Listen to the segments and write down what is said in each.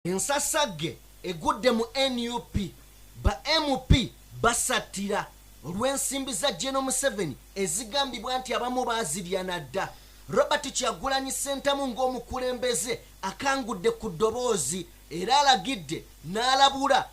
Ensasagge egudde mu nup, ba MP basattira olw'ensimbi za General Museveni ezigambibwa nti abamu baazirya na dda. Robert Kyagulanyi Ssentamu ng'omukulembeze akangudde ku ddoboozi era alagidde n'alabula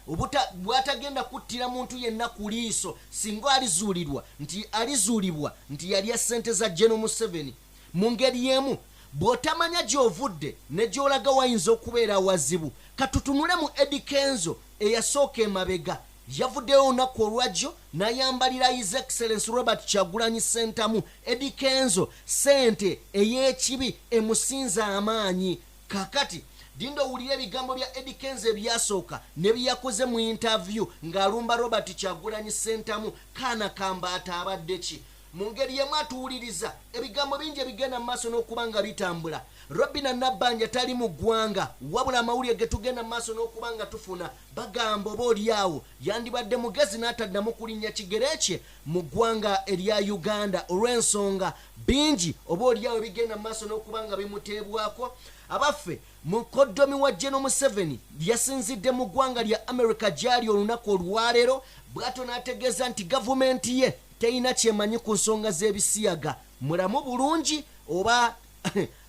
bw'atagenda kuttira muntu yenna ku liiso singa alizuulirwa nti alizuulibwa nti yalya ssente za General Museveni. Mu ngeri y'emu, bw'otamanya gy'ovudde ne gy'olaga wayinza okubeera awazibu. Katutunule mu Eddy Kenzo eyasooka emabega. Yavuddeyo olunaku olwajjo n'ayambalira His Excellency Robert Kyagulanyi Ssentamu. Eddy Kenzo ssente ey'ekibi emusinza amaanyi. Kaakati linda owulire ebigambo bya Eddy Kenzo ebyasooka ne bye yakoze mu yintaaviyu ng'alumba Robert Kyagulanyi Ssentamu. Kaana kambaata abadde ki? Mu ngeri y'emu atuwuliriza ebigambo bingi ebigenda mu maaso n'okuba nga bitambula. Robinah Nabbanja tali mu ggwanga wabula amawulire ge tugenda mu maaso n'okuba nga tufuna bagamba oba olyawo yandibadde mugezi n'ataddamu kulinnya kigere kye mu ggwanga erya Uganda olw'ensonga bingi oba olyawo ebigenda mu maaso n'okuba nga bimuteebwako. Abaffe, mukoddomi wa General Museveni yasinzidde mu ggwanga lya America gy'ali olunaku olwaleero bw'atyo n'ategeeza nti gavumenti ye Teyina kyemanyi ku nsonga z'ebisiyaga. Mulamu bulungi oba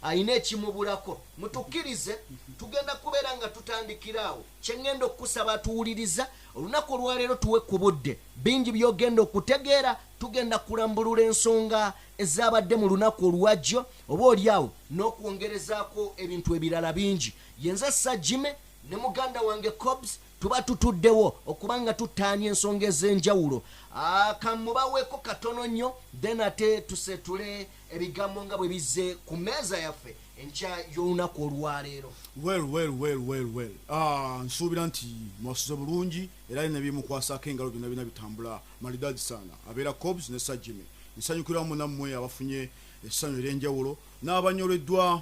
alina ekimubulako? Mutukkirize tugenda kubeera nga tutandikira awo. Kye ŋŋenda okukusaba atuwuliriza olunaku olwaleero tuwe ku budde. Bingi by'ogenda okutegeera. Tugenda kulambulula ensonga ezaabadde mu lunaku olwajjo oba oli awo n'okwongerezaako ebintu ebirala bingi. Yenze Sir Jimmy ne muganda wange Kobs. Tuba tutuddewo okuba nga tuttaanya ensonga ez'enjawulo. Ah, kamubaweeko katono nnyo then ate tuseetule ebigambo nga bwe bizze ku mmeeza yaffe enkya y'olunaku olwaleero. Well, well, well, well, well. Ah, nsuubira nti mwasuze bulungi era nebimukwasako engalo byonna byonna bitambula malidaadi sana. Abeera Kobs ne Sir Jimmy. Nsanyukira wamu nammwe abafunye essanyu ery'enjawulo n'abanyoleddwa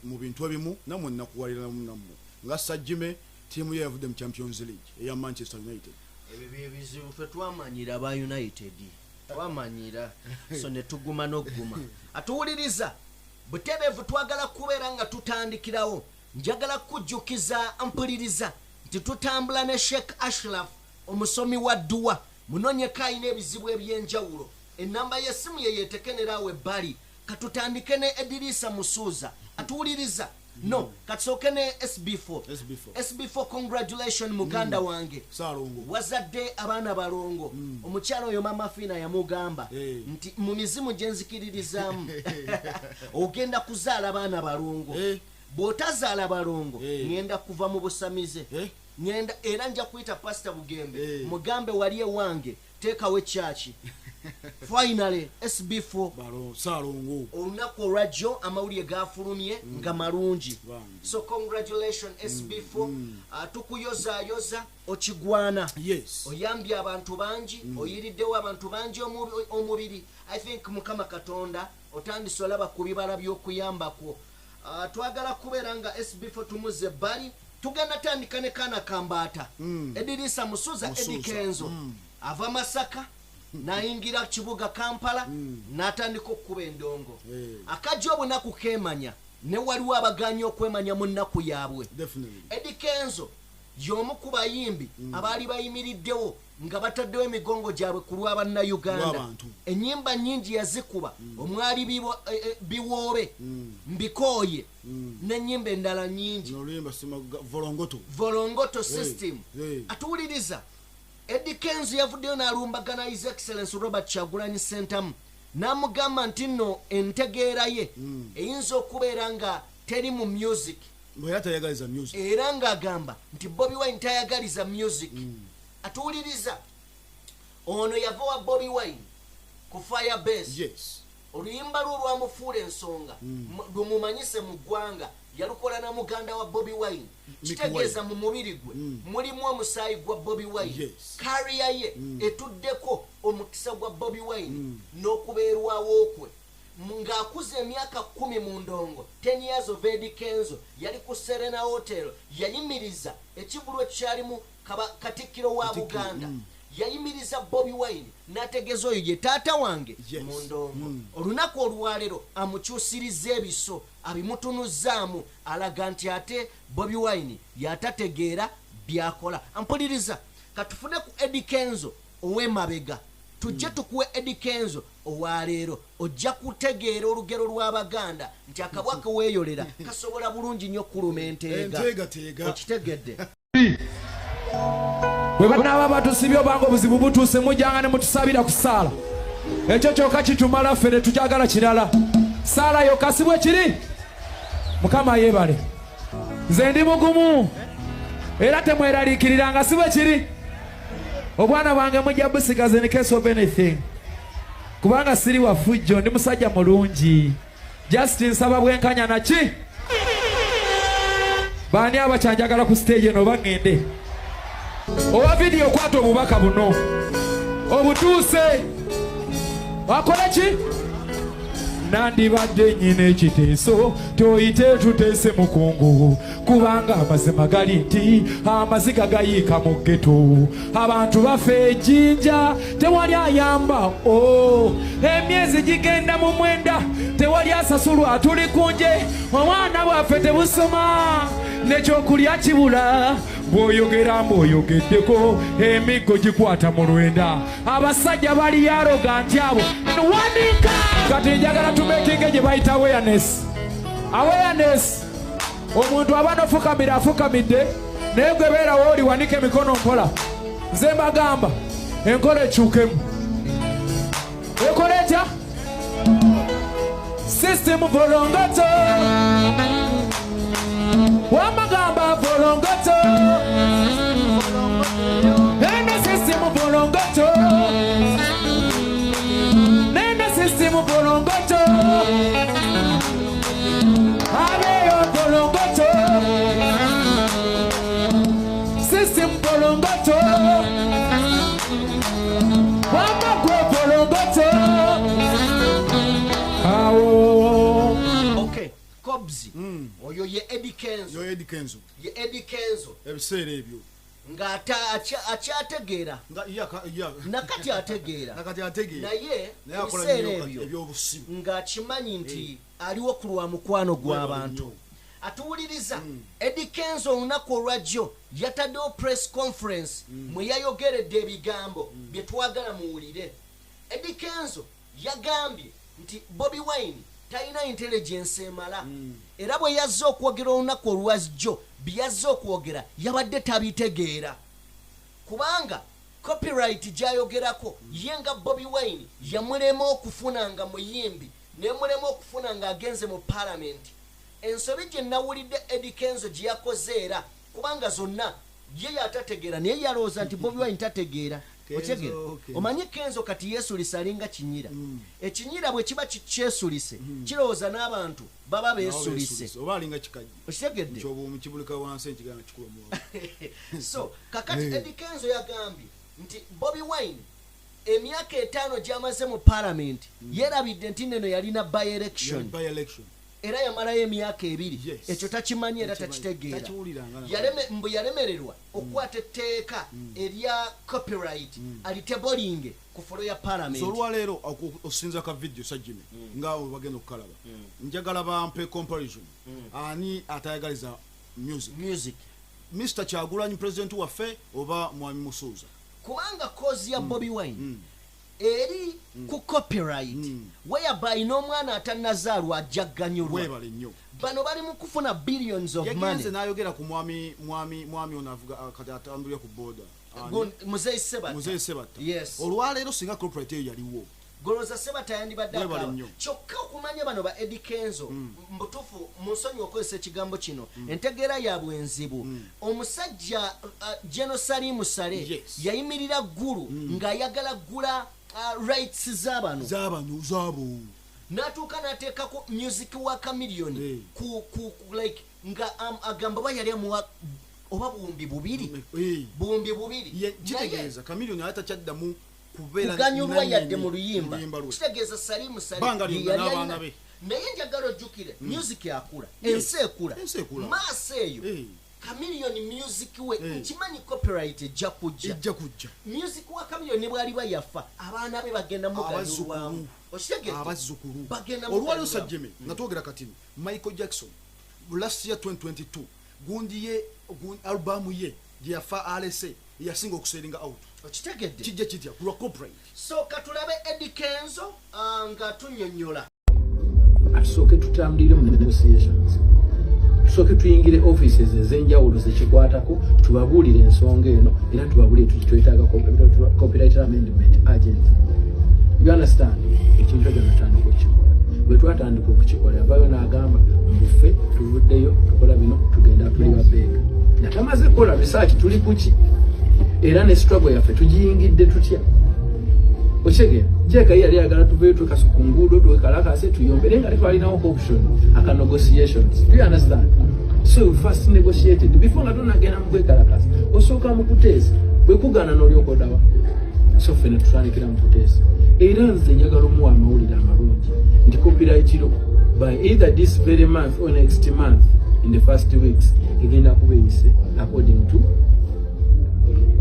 mu bintu ebimu nammwe nnakuwalira namu nammwe. Nga Sir Jimmy, ttiimu ye yavudde mu Champions League eya Manchester United. Ebyo bye bizibu ffe twamanyira aba United twamanyira so ne tuguma n'okuguma. Atuwuliriza butereevu twagala kubeera nga tutandikirawo. Njagala kukujjukiza mpuliriza nti tutambula ne Sheikh Ashraf omusomi wa dduwa. Munonyeko alina ebizibu eby'enjawulo. Ennamba y'essimu ye yeetekenera awo ebbali. Katutandike ne Edirisa Musuuza atuwuliriza. No, katusooke ne SB4. SB4. SB4 congratulation muganda wange. Saalongo. Wazadde abaana balongo. Omukyala oyo Mama Fina yamugamba nti mu mizimu gye nzikiririzaamu ogenda kuzaala baana balongo. Bw'otazaala balongo ngenda kuva mu busamize. Ngenda era nja kuyita Pastor Bugembe mugambe wali ewange teekawo ekyaki. Finally SB4 Balo, Saalongo. Olunaku olwajjo amawulire gafulumye nga malungi. Bambi. So congratulations SB4. Tukuyozaayoza okigwana. Oyambye abantu bangi, oyiriddewo abantu bangi omubiri. I think Mukama Katonda otandise olaba ku bibala by'okuyambakwo. Twagala kubeera nga SB4 tumuze ebbali. Tugenda tandika ne kaana kambaata. Edirisa Musuuza, Musuuza. Eddy Kenzo. Ava Masaka n'ayingira kibuga Kampala n'atandika okukuba endongo. Akajja obunaku keemanya ne waliwo abagaanyi okwemanya mu nnaku yaabwe. Eddy Kenzo y'omu ku bayimbi abaali bayimiriddewo nga bataddewo emigongo gyabwe ku lwa Bannayuganda. Lw'abantu. Ennyimba nnyingi yazikuba omwali biwoobe, mbikooye n'ennyimba endala nnyingi. Oluyimba sima Volongoto. Volongoto system. Atuwuliriza. Eddy Kenzo yavuddeyo n'alumbagana His Excellency Robert Kyagulanyi Ssentamu n'amugamba nti nno entegeera ye eyinza okubeera nga teri mu music. Era tayagaliza music. Era ng'agamba nti Bobi Wine tayagaliza music. Atuwuliriza. Ono yava wa Bobi Wine ku Fire Base. Oluyimba lwe olwamufuula ensonga, lumumanyise mu ggwanga, yalukola na muganda wa Bobi Wine. Mickey Kitegeeza Wine. mu mubiri gwe mulimu omusaayi gwa Bobi Wine. Kariya ye etuddeko omukisa gwa Bobi Wine n'okubeerwawo kwe. Ng'akuza emyaka 10 mu ndongo, 10 years of Eddy Kenzo, yali ku Serena Hotel, yayimiriza ekivvulu ekyalimu Katikkiro wa Katikkiro, Buganda. Yayimiriza Bobi Wine n'ategeeza oyo ye taata wange mu ndongo. Olunaku olwaleero amukyusiriza ebiso, abimutunuzzaamu, alaga nti ate Bobi Wine yatategeera byakola. Ampuliriza, katufune ku Eddy Kenzo ow'emabega, tujje tukuwe Eddy Kenzo owaleero. Ojja kutegeera olugero lw'Abaganda nti akabwa keweeyolera kasobola bulungi nnyo okuluma enteega. Enteegateega. Okitegedde? Bwe banaaba batusibye obanga obuzibu butuuse, mujjanga ne mutusabira ku ssaala. Ekyo kyokka kitumala, ffe ne tukyagala kirala. Saala yokka, si bwe kiri? Mukama yeebale, nze ndi mugumu era temweraliikiriranga, si bwe kiri? Obwana bwange mujja busigaza in case of anything, kubanga siri wafujjo, ndi musajja mulungi. Just nsaba bwenkanya. Naki baani abakyanjagala ku stage eno? Oba ŋŋende owa vidiyo, kwata obubaka buno obutuuse, akole ki? Nandibadde nyina ekiteeso, toyite tuteese mukungu, kubanga amazima gali nti amaziga gayiika mu ghetto. Abantu bafa ejjinja, tewali ayamba. O emyezi gigenda mu 9, tewali asasulwa, tuli kunje. Omwana bwaffe tebusoma, nekyokulya kibula. Bw'oyogera mbw'oyogeddeko, emiggo gikwata mu lwenda. Abasajja bali arrogant abo wanika. Kati njagala tumakinge gye bayita awareness. Awareness, omuntu aba nofukamira afukamidde, naye gwe beerawo oli wanika emikono mpola. Nze mbagamba enkola ekyukemu. Ekola etya? System volongoto, wamagamba volongoto, eno system volongoto, neno system volongoto, abeyo volongoto, system volongoto, wamagwe volongoto awo. Okay, Cobs, oyo ye Eddy Kenzo. Yo Eddy Kenzo. Ye Eddy Kenzo. Ebiseera ebyo. Ng'ate akyategeera. Nga ya. Nakati ategeera. Nakati ategeera. Naye naye akola ebiseera nnyo kati ebyo ebyobusiru. Ng'akimanyi nti aliwo ku lwa mukwano gw'abantu. Nnyo. Atuwuliriza, Eddy Kenzo olunaku olwajjo yataddewo press conference mwe yayogeredde ebigambo bye twagala muwulire. Eddy Kenzo yagambye nti Bobi Wine talina intelligence emala, era bwe yazze okwogera olunaku olwajjo, bye yazze okwogera yabadde tabitegeera, kubanga copyright gy'ayogerako ye nga Bobi Wine yamulema okufuna nga muyimbi, nemulema okufuna ng'agenze mu palamenti. Ensobi gye nawulidde Eddy Kenzo gye yakoze, era kubanga zonna ye yatategeera, naye yalowooza nti Bobi Wine tategeera. Kenzo, Otegeera? Kenzo. Omanyi Kenzo kati yeesulise, alinga kinyira. Ekinyira bwe kiba kikyesulise, kirowooza n'abantu baba beesulise. Oba alinga kikajjo. Okitegedde? Nkyobuumu kibulika wansi, ekiganda kikuba muwaga. So kakati Eddy Kenzo yagambye nti Bobi Wine emyaka 5 gy'amaze mu palamenti, yeerabidde nti neno yalina by election. By election. Era yamalayo emyaka 2. Ekyo takimanyi era Takimanyi. takitegeera. Takiwuliranga Mbu yalemererwa okukwata etteeka erya copyright alitebolinge ku floor ya So palamenti. olwaleero osinza ka video sajjime nga bwe bagenda okukalaba, njagala bampe comparison, ani atayagaliza music? Music. Mr Kyagulanyi president waffe oba mwami Musuuza? Kubanga cause ya Bobi Wine eri ku copyright, whereby n'omwana atannazaalwa ajja ganyulwa. Webale nnyo. Bano bali mu kufuna billions of money. Yagenze n'ayogera ku mwami ono avuga, kati atambulira ku boda. Muzeyi Sebatta. Muzeyi Sebatta. Yes. Olwaleero singa copyright eyo yaliwo, Goloza Sebatta yandibadde Webale akaaba. nnyo. Kyokka okumanya bano ba Eddy Kenzo, mbutuufu munsonyi okozesa ekigambo kino, entegeera yaabwe enzibu. Omusajja General Salim Saleh yayimirira ggulu ng'ayagala ggula rights z'abano. Z'abano, zaabo. N'atuuka n'ateekako music wa Chameleone ku like nga agamba oba yali amuwa oba 2000. 2000. Ye, Naye kitegeeza Chameleone ate takyaddamu kubeera kuganyulwa nannyini yadde mu luyimba. luyimba lwe. Kitegeeza Salimu Saleh Bbanga ye lyonna yali n'abaana alina. be. Naye njagala ojjukire, music akula, ensi ekula. Ensi ekula. Maaso eyo. Chameleone music we, Eh. nkimanyi copyright ejja kujja. Ejja kujja. Music wa Chameleone ne bwaliba yafa, abaana be bagenda muganyulwamu. Abazzukulu. Okitegedde? Abazzukulu. Bagenda Olwaliwo muganyulwamu. sajjeme nga twogera katini, Michael Jackson last year 2022, gundi ye albamu ye gyeyafa alese yasinga okusellinga out. Okitegedde? Kijja kitya kulwa copyright? So katulabe Eddy Kenzo nga tunyonyola. Atusooke tutambulire mu negotiations, tusooke tuyingire offices ez'enjawulo zekikwatako, tubabuulire ensonga eno era tubabuulire tuti twetaaga copyright amendment urgent. You understand? Ekintu ekyo natandika okukikola. Bwe twatandika okukikola, yavayo n'agamba mbu ffe tuvuddeyo tukola bino, tugenda tuli babeega nga tamaze kukola research tuli kuki era ne struggle yaffe tugiyingidde tutya. Okitegeera? Kyeka ye yali ayagala tuveeyo twekase ku nguudo, twekalakase, tuyombere nga tetwalinawo option aka negotiations. Do you understand? So we first negotiated before nga tonagenda mu kwekalakasa. Osooka mu kuteesa, bwe kugaana n'olyoka odawa. So ffe ne tutandikira mu kuteesa, era nze njagala omuwa amawulire amalungi nti copyright law by either this very month or next month, in the first weeks, egenda kuba eyise according to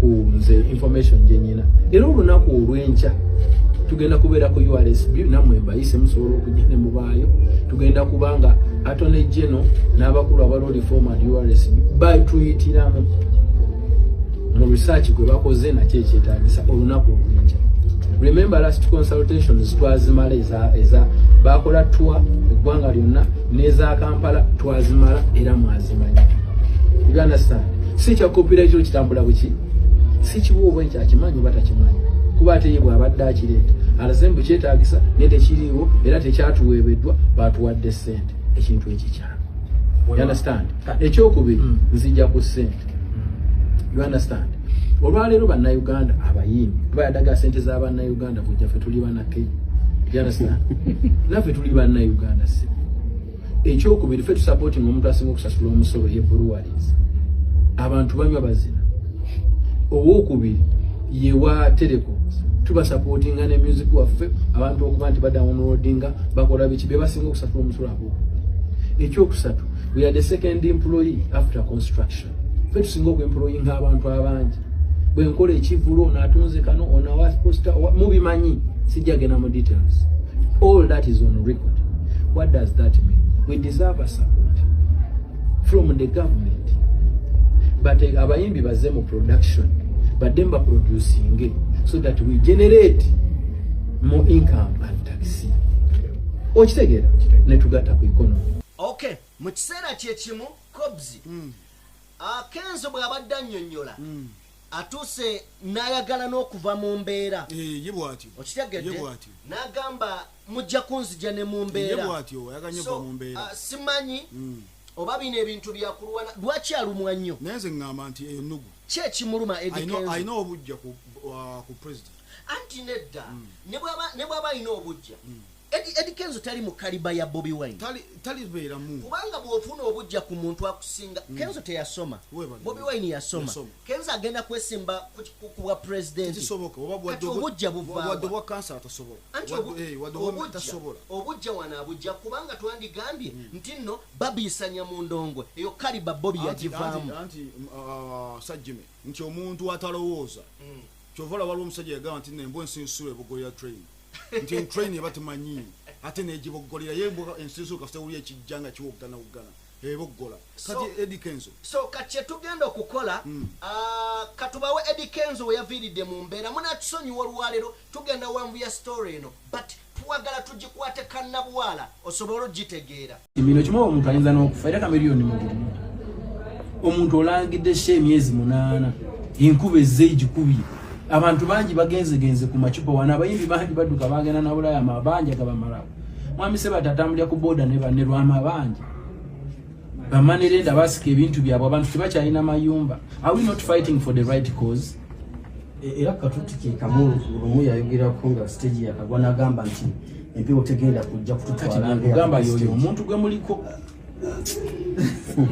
ku nze information gye nyina. Era olunaku olw'enkya tugenda kubeera ku URSB, nammwe mbayise musobola okujja ne mubaayo. Tugenda kubanga Attorney General n'abakulu aba law reform and URSB batuyitiramu mu research gwe bakoze nakyo ekyetaagisa olunaku olw'enkya. Remember, last consultations twazimala, eza bakola tour eggwanga lyonna n'eza Kampala twazimala era mwazimanya. You understand? Si kya copyright law kitambula buki, si kiwa oba ekyakimanyi oba takimanyi, kuba ate ye bw'abadde akireeta alaze mbu kyetaagisa, naye tekiriiwo era tekyatuweebeddwa. Batuwadde ssente, ekintu ekikyamu. You understand? Ekyokubiri, nzija ku ssente. You understand? Olwaleero Bannayuganda abayimbi bayadaga sente za Bannayuganda kujja, ffe tuli bannakenya. You understand? Naffe tuli Bannayuganda. Si ekyokubiri, ffe tusupporting omuntu asinga okusasula omusolo ye breweries, abantu banywa bazina. Owokubiri yewa telecom, tubasupportinga ne music waffe, abantu okuba nti badownloadinga, bakola biki, be basinga okusasula omusolo abo. Ekyokusatu, we are the second employee after construction. Ffe tusinga okuemployinga abantu abangi. Bwenkola ekivulu, ono atunze kano, ono awa poster, mubimanyi, sijja genda mu details. All that is on record. What does that mean? We deserve a support from the government, but abayimbi bazze mu production, badde baproducinge so that we generate more income and tax. Okitegeera? Netugatta ku economy. Okay, mu kiseera kyekimu, Cobs, Kenzo bw'abadde annyonnyola, atuuse n'ayagala n'okuva mu mbeera. Eh, ye bw'atyo. Ye Okitegedde? bw'atyo. N'agamba mujja kunzija ne mu Ye mbeera. bw'atyo, ayagala nnyo So, okuva mu mbeera. Simanyi oba bino ebintu byakulwana, lwaki alumwa nnyo? Naye nze ŋŋamba nti eyo nnugu. Ki ekimuluma Eddy Kenzo? Alina obujja ku president. Anti nedda, ne bw'aba alina obujja, Eddy Kenzo tali mu caliber ya Bobi Wine. Talibeeramu. Kubanga bw'ofuna obujja ku muntu akusinga, Kenzo teyasoma. Weebale. Bobi Wine yasoma. Yasoma. Kenzo agenda kwesimba ku bwa pulezidenti. Tekisoboka oba Kati obujja buvaawa? wadde obwa kansala tasobola. Anti Wadde tasobola. Obujja wano abujja kubanga twandigambye nti nno babiisanya mu ndongo eyo caliber Bobi yagivaamu. Anti sajjime nti omuntu atalowooza, kyova olaba waliwo omusajja yagamba nti nembwa ensinsulu ebogolera train, nti train eba temanyi ate negibogolera ye embwa ensinsulu kasita wuli ekijja nga kiwogganawogana eboggola. Kati Eddy Kenzo. So kati kyetugenda okukola, katubawe Eddy Kenzo we yaviiridde mu mbeera. Munatusonyiwa olwaleero tugenda wanvu ya story eno, but twagala tugikwate kannabwala osobole ogitegeera. Bino kimu, omuntu ayinza n'okufa era Chameleone mugumu. Omuntu olangidde show emyezi 8, enkuba ezze egikubye, abantu bangi bagenzegenze ku macupa wano, abayimbi bangi badduka bagenda na Bulaya, amabanja gabamalawo. Mwami Sebata atambulira ku boda ne banne lw'amabanja, bamanerenda basika ebintu byabwe, abantu tebakyalina mayumba. Are we not fighting for the right cause? Era katuti ke kamu lumu yayogerako nga stage yakagwa n'agamba nti empewo tegenda kujja Kati kututwala nga kugamba yakagwa yoyo stage. Omuntu gwe muliko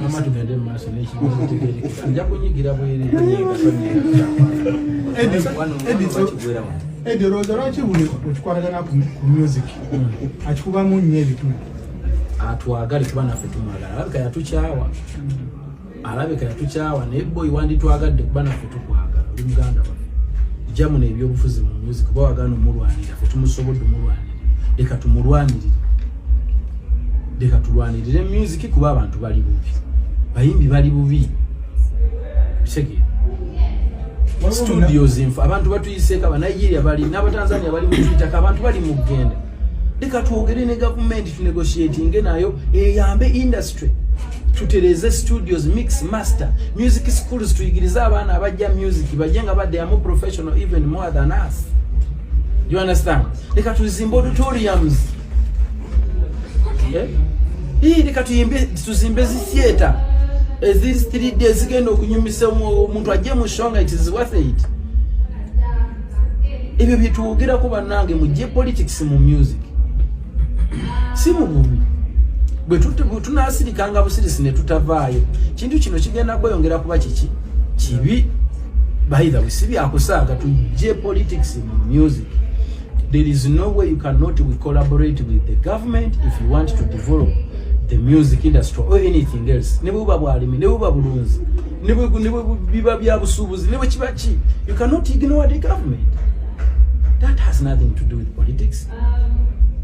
mama, tugende mu maaso n'ekibuuzo tegerekeka, nja kunyigira bwereere. Eddy, olowooza lwaki buli okikwatagana ku music akikubamu nnyo ebituli? Atwagale kuba naffe tumwagala, alabika yatukyawa. Alabika yatukyawa, naye boy, wanditwagadde kuba naffe tukwagala, oli muganda waffe. Jamuno ebyobufuzi mu music, kuba wagaana omulwanirira, ffe tumusobodde omulwanirira. Leka tumulwanirire, leka tulwanirire music, kuba abantu bali bubi, bayimbi bali bubi, kitegeera? Studios nfu, abantu batuyiseeko, Abanigeria bali n'Abatanzania bali mutuyitako, abantu bali mu kugenda. Leka twogere ne gavumenti, tunegotiatinge nayo eyambe industry, tutereze studios, mix, master, music schools, tuyigirize abaana abajja music, bajje nga baddeyamu professional, even more than us. You understand? Leka tuzimbe auditoriums. Eh? Ii, leka tuzimbe zi theatre eziri 3D ezigenda okunyumisa omuntu ajje mu show nga it is worth it. Ebyo byetwogerako, bannange, mujje politics mu music, si mu bubi. Bwe tunasirikanga busirisi ne tutavaayo, kintu kino kigenda kweyongera kuba kiki kibi. By the way, si byakusaaga, tujje politics mu music. There is no way you cannot, we collaborate with the government if you want to develop the music industry or anything else, ne bwe buba bwalimi, ne bwe buba bulunzi, ne bwe biba bya busuubuzi, ne bwe kiba ki, you cannot ignore the government. That has nothing to do with politics.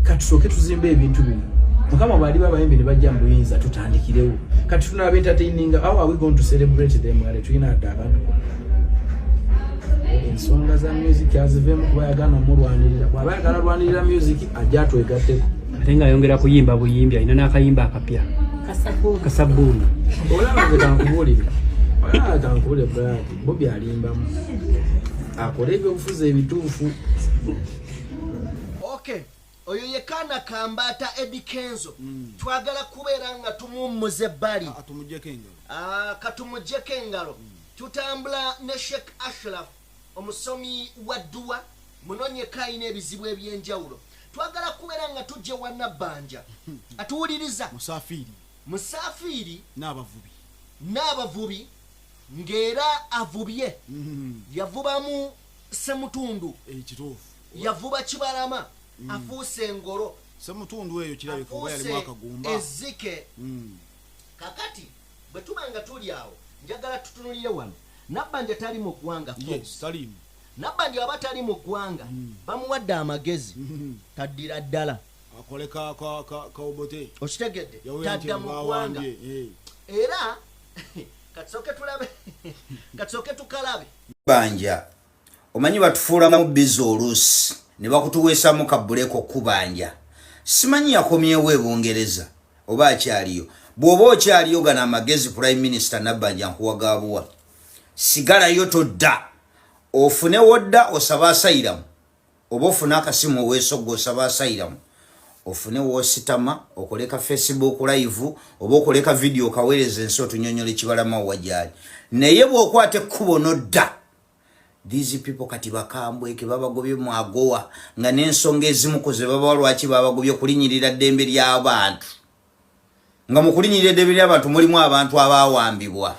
Katusooke tuzimbe ebintu bino. Mukama bwaliba abayimbi ne bajja mu buyinza, tutandikirewo. Kati tunaba entertaining, how are we going to celebrate them? Ale tulina adde abantu ensonga za music aziveemu, kuba yagaana omulwanirira. Bw'aba ayagala lwanirira music, ajja atwegatteko. Ate ng'ayongera kuyimba buyimbi, alina n'akayimba akapya kasabbuuni. Olaba nze kankubuulire, olaba kankubuulire, Brad, Bobi alimbamu, akole ebyobufuzi ebituufu. Okay, oyo ye kaana kambaata Eddy Kenzo. Twagala kubeera nga tumuwummuza ebbali. Atumuggyeko engalo. Ah, katumuggyeko engalo. Tutambula ne Sheikh Ashraf, omusomi wa dduwa, munonyeko alina ebizibu ebyenjawulo. Twagala kubeera nga tujja wa Nabbanja atuwuliriza. Musafiiri. Musaafiiri. N'abavubi. N'abavubi, ng'era avubye, yavubamu Semutundu. Ekituufu. Yavuba Kibalama, afuuse engolo. Semutundu eyo kirabika oba yalimu Afuuse akagumba. Ezzike. Kakati bwe tuba nga tuli awo, njagala tutunulire wano. Nabbanja tali mu ggwanga. Yes, taliimu. Nabbanja aba tali mu ggwanga, bamuwadde amagezi, taddira ddala. Akole ka obote. Okitegedde? Yawulira nti Tadda mu ggwanga. bawambye, eh. Era katusooke tulabe, katusooke tukalabe. Banja omanyi batufuulamu bizi oluusi ne bakutuweesamu kabuleko kubanja. Simanyi yakomyewo e Bungereza oba akyaliyo. Bw'oba okyaliyo, gana amagezi Prime Minister Nabbanja nkuwagabuwa, sigalayo, todda. Ofune wodda osaba asylum, oba ofune akasimu oweesogga osaba asylum, ofune woositama okoleka Facebook live oba okoleka video kaweereza ensi, otunyonyola Kibalama wa gyali. Naye bw'okwata ekkubo nodda, these people kati bakambweke babagobye mu agowa, nga n'ensonga ezimu ku ze babawa lwaki babagobye kulinyirira ddembe ly'abantu, nga mu kulinyirira eddembe ly'abantu mulimu abantu abawambibwa.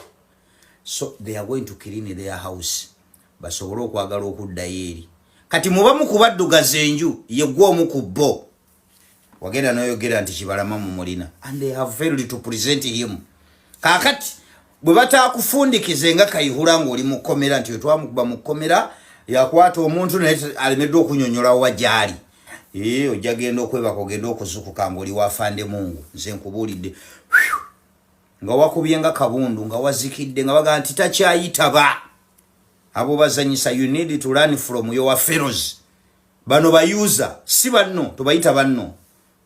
So they are going to clean their house basobole okwagala okuddayo eri. Kati mubamu kubaddugaza enju, yeggwa omu ku bo wagenda noyogera nti Kibalama mumulina, and they have failed to present him. Kakati bwe batakufundikize nga Kayihura ng'oli mu kkomera nti wetwamukuba mu kkomera yakwata omuntu naye alemeddwa okunyonyola wa gyali, ee ojja genda okwebaka ogenda okuzukuka ng'oli wafande mungu. Nze nkubuulidde nga wakubye nga kabundu nga wazikidde nga bagaa nti takyayitaba. Abo bazanyisa. You need to learn from your fellows. Bano bayuza si banno, tubayita banno.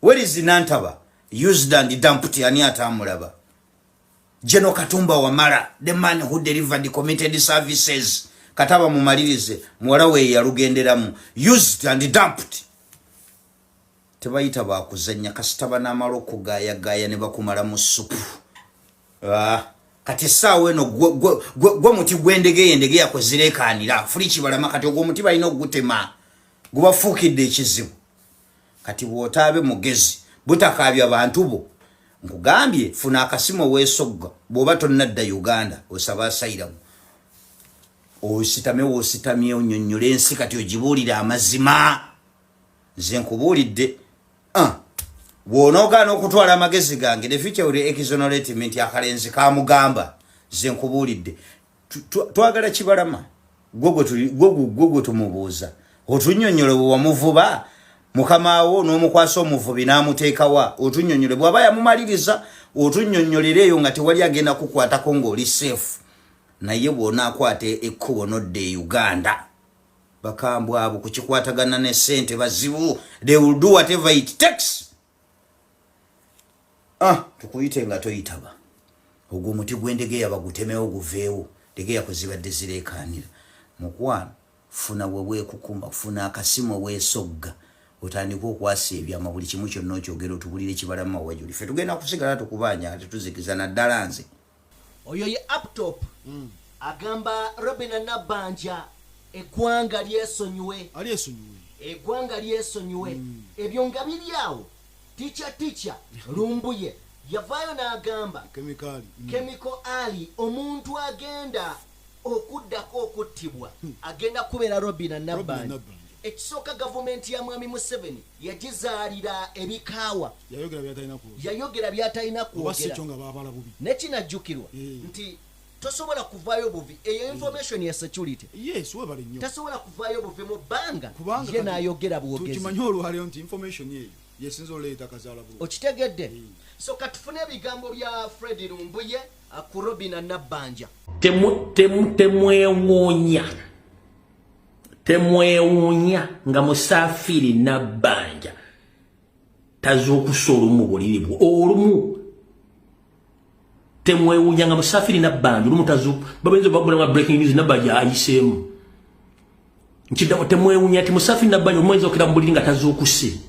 Where is Nantaba? Used and dumped. Ani atamulaba? General Katumba Wamala, the man who delivered committed services, kataba mumalirize muwala we yalugenderamu. Used and dumped. Tebayita bakuzanya kasita banamala okugayagaya ne bakumala mu supu. Ah, kati essaawa eno gwe muti gwendege endege yakozirekanira fuli Kibalama. Kati ogwo omuti balina okugutema, gubafuukidde ekizibu. Kati bw'otaabe mugezi butakaabya bantu bo, nkugambye funa akasimu weesogga. Bw'oba tonnadda Uganda, osaba asylum, ositame woositamye, onyonnyole ensi kati ogibuulire amazima. Nze nkubuulidde. Ah, bw'onoogaana okutwala amagezi gange, the future will exonerate me nti akalenzi kamugamba. Nze nkubuulidde, twagala Kibalama gwe tumubuuza otunnyonnyole bwe wamuvuba mukamaawo n'omukwasa omuvubi n'amuteekawa, otunnyonnyole bw'aba yamumaliriza, otunnyonnyolera eyo nga tewali agenda kukwatako ng'oli safe. Naye bw'onaakwata ekkubo n'odda e Uganda, bakambwe abo kukikwatagana ne ssente bazibu. They will do whatever it takes. Ah, tukuyite nga toyitaba. Ogwo omuti gw'endegeya bagutemewo guveewo, ndegeya kwe zibadde zireekaanira. Mukwano, funa bwe bwekukuma, funa akasimu weesogga, otandike okwasa ebyama, buli kimu kyonna okyogera, otubulire Kibalama wajuli. Ffe tugenda kusigala tukubanja nga tetuzikiza, naddala nze. Oyo ye Uptop agamba Robina Nabbanja eggwanga lyesonyiwe. Ali esonyiwe. Eggwanga lyesonyiwe. Ebyo nga biri awo, tica tica Lumbuye yavaayo n'agamba Kemikaali. Chemical Ali, omuntu agenda okuddako okuttibwa agenda kubeera Robina Nabbanja. Nabbanja. Ekisooka, gavumenti ya Mwami Museveni yagizaalira ebikaawa. Yayogera byatalina kwogera. Yayogera byatalina Oba si kwogera. ekyo nga baabala bubi. Nekinajjukirwa nti tosobola kuvaayo buvi, eyo information ya security. Yes, webale nnyo. Tasobola kuvaayo buvi mu bbanga Kubanga ye kati n'ayogera bwogezi. Tukimanyi olwaleero nti information eyo yesinza oleeta kazaala bulungi. Okitegedde? So katufune ebigambo bya Fred Lumbuye ku Robina Nabbanja. Temwewuunya, temwewuunya nga Musaafiri Nabbanja tazuukusa olumu buliri bwe olumu. Temwewuunya nga Musaafiri Nabbanja olumu tazu babayinza bagulamu breaking news, Nabbanja ayiseemu. Nkiddamu, temwewuunya nti Musaafiri Nabbanja olumu ayinza okera mu buliri nga tazuukuse,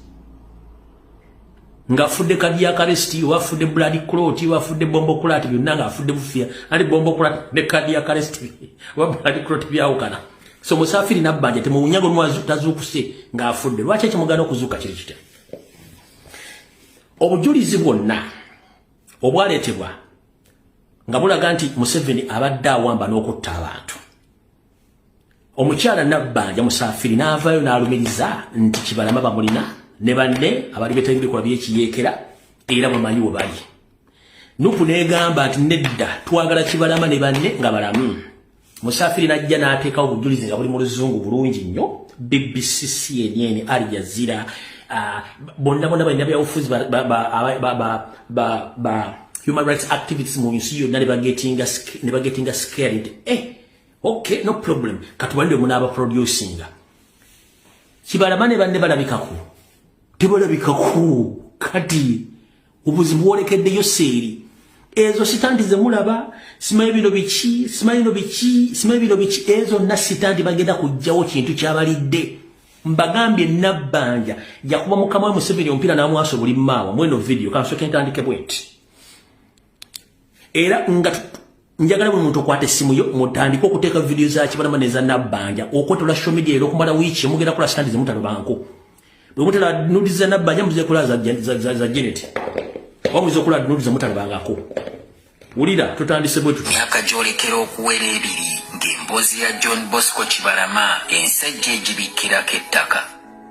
ng'afudde cardiac arrest oba afudde blood clot oba afudde bomboclaat, byonna ng'afudde bufia ali bomboclaat ne cardiac arrest oba blood clot byawukana. So Musaafiri Nabbanja temuwunyaga olumu tazuukuse ng'afudde. Lwaki ekimugaana okuzuuka kiri kitya? Obujulizi bwonna obwaleetebwa nga bulaga nti Museveni abadde awamba n'okutta abantu, omukyala Nabbanja Musaafiri n'avaayo n'alumiriza nti Kibalama bamulina ne banne abali beetabi bikolwa by'ekiyeekera era bamanyi we bali. NUP n'egamba nti nedda, twagala Kibalama ne banne nga balamu. Musaafiri n'ajja n'ateekawo obujulizi nga buli mu Luzungu bulungi nnyo. BBC, CNN, Al Jazeera, bonna bonna balina byabufuzi ba human rights activists mu nsi yonna ne bagetinga scared nti okay, no problem, katubalire munaaba producinga Kibalama ne banne. Balabikako tebalabikako. Kati obuzibu bwolekeddeyo seeri ezo stunt zemulaba, simanyi bino biki, simanyi bino biki, simanyi bino biki, ezo na stunt bagenda kujjawo kintu kyabalidde. Mbagambye, Nabbanja yakuba mukama we Museveni omupiira n'amwasa buli maawa. Mweno video kansooke ntandike bwe nti, era nga njagala buli muntu okwata essimu yo mutandike okuteeka video za Kibalama neza Nabbanja okwetola social media era okumala wiiki mugenda kola stunt zemutalobanko. Bwe mutala nudes za Nabbanja, muze kola za Janet oba muze kola nudes zemutalobangako. Wulira, tutandise bwe tuti. Myaka gyolekera okuwera 2 ng'emboozi ya John Bosco Kibalama ensajja egibikkirako ettaka.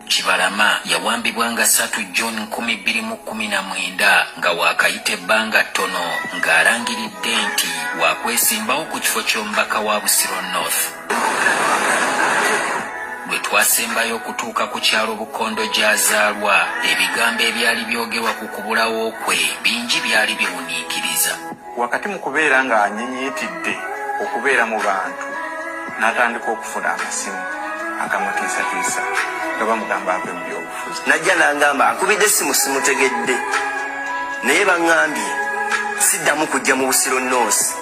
Kibalama yawambibwa nga 3 June 2019 nga waakayita ebbanga ttono ng'alangiridde nti waakwesimbawo ku kifo ky'omubaka wa Busiro North. Bwe twasembayo okutuuka ku kyalo Bukondo gy'azaalwa, ebigambo ebyali byogerwa ku kubulawo kwe bingi byali biwuniikiriza. Wakati mu kubeera ng'anyenyiitidde okubeera mu bantu, n'atandika okufuna amasimu agamutiisatiisa nga bamugamba ave mu byobufuzi. Najja n'angamba akubidde essimu, simutegedde, naye baŋŋambye siddamu kujja mu Busiro North.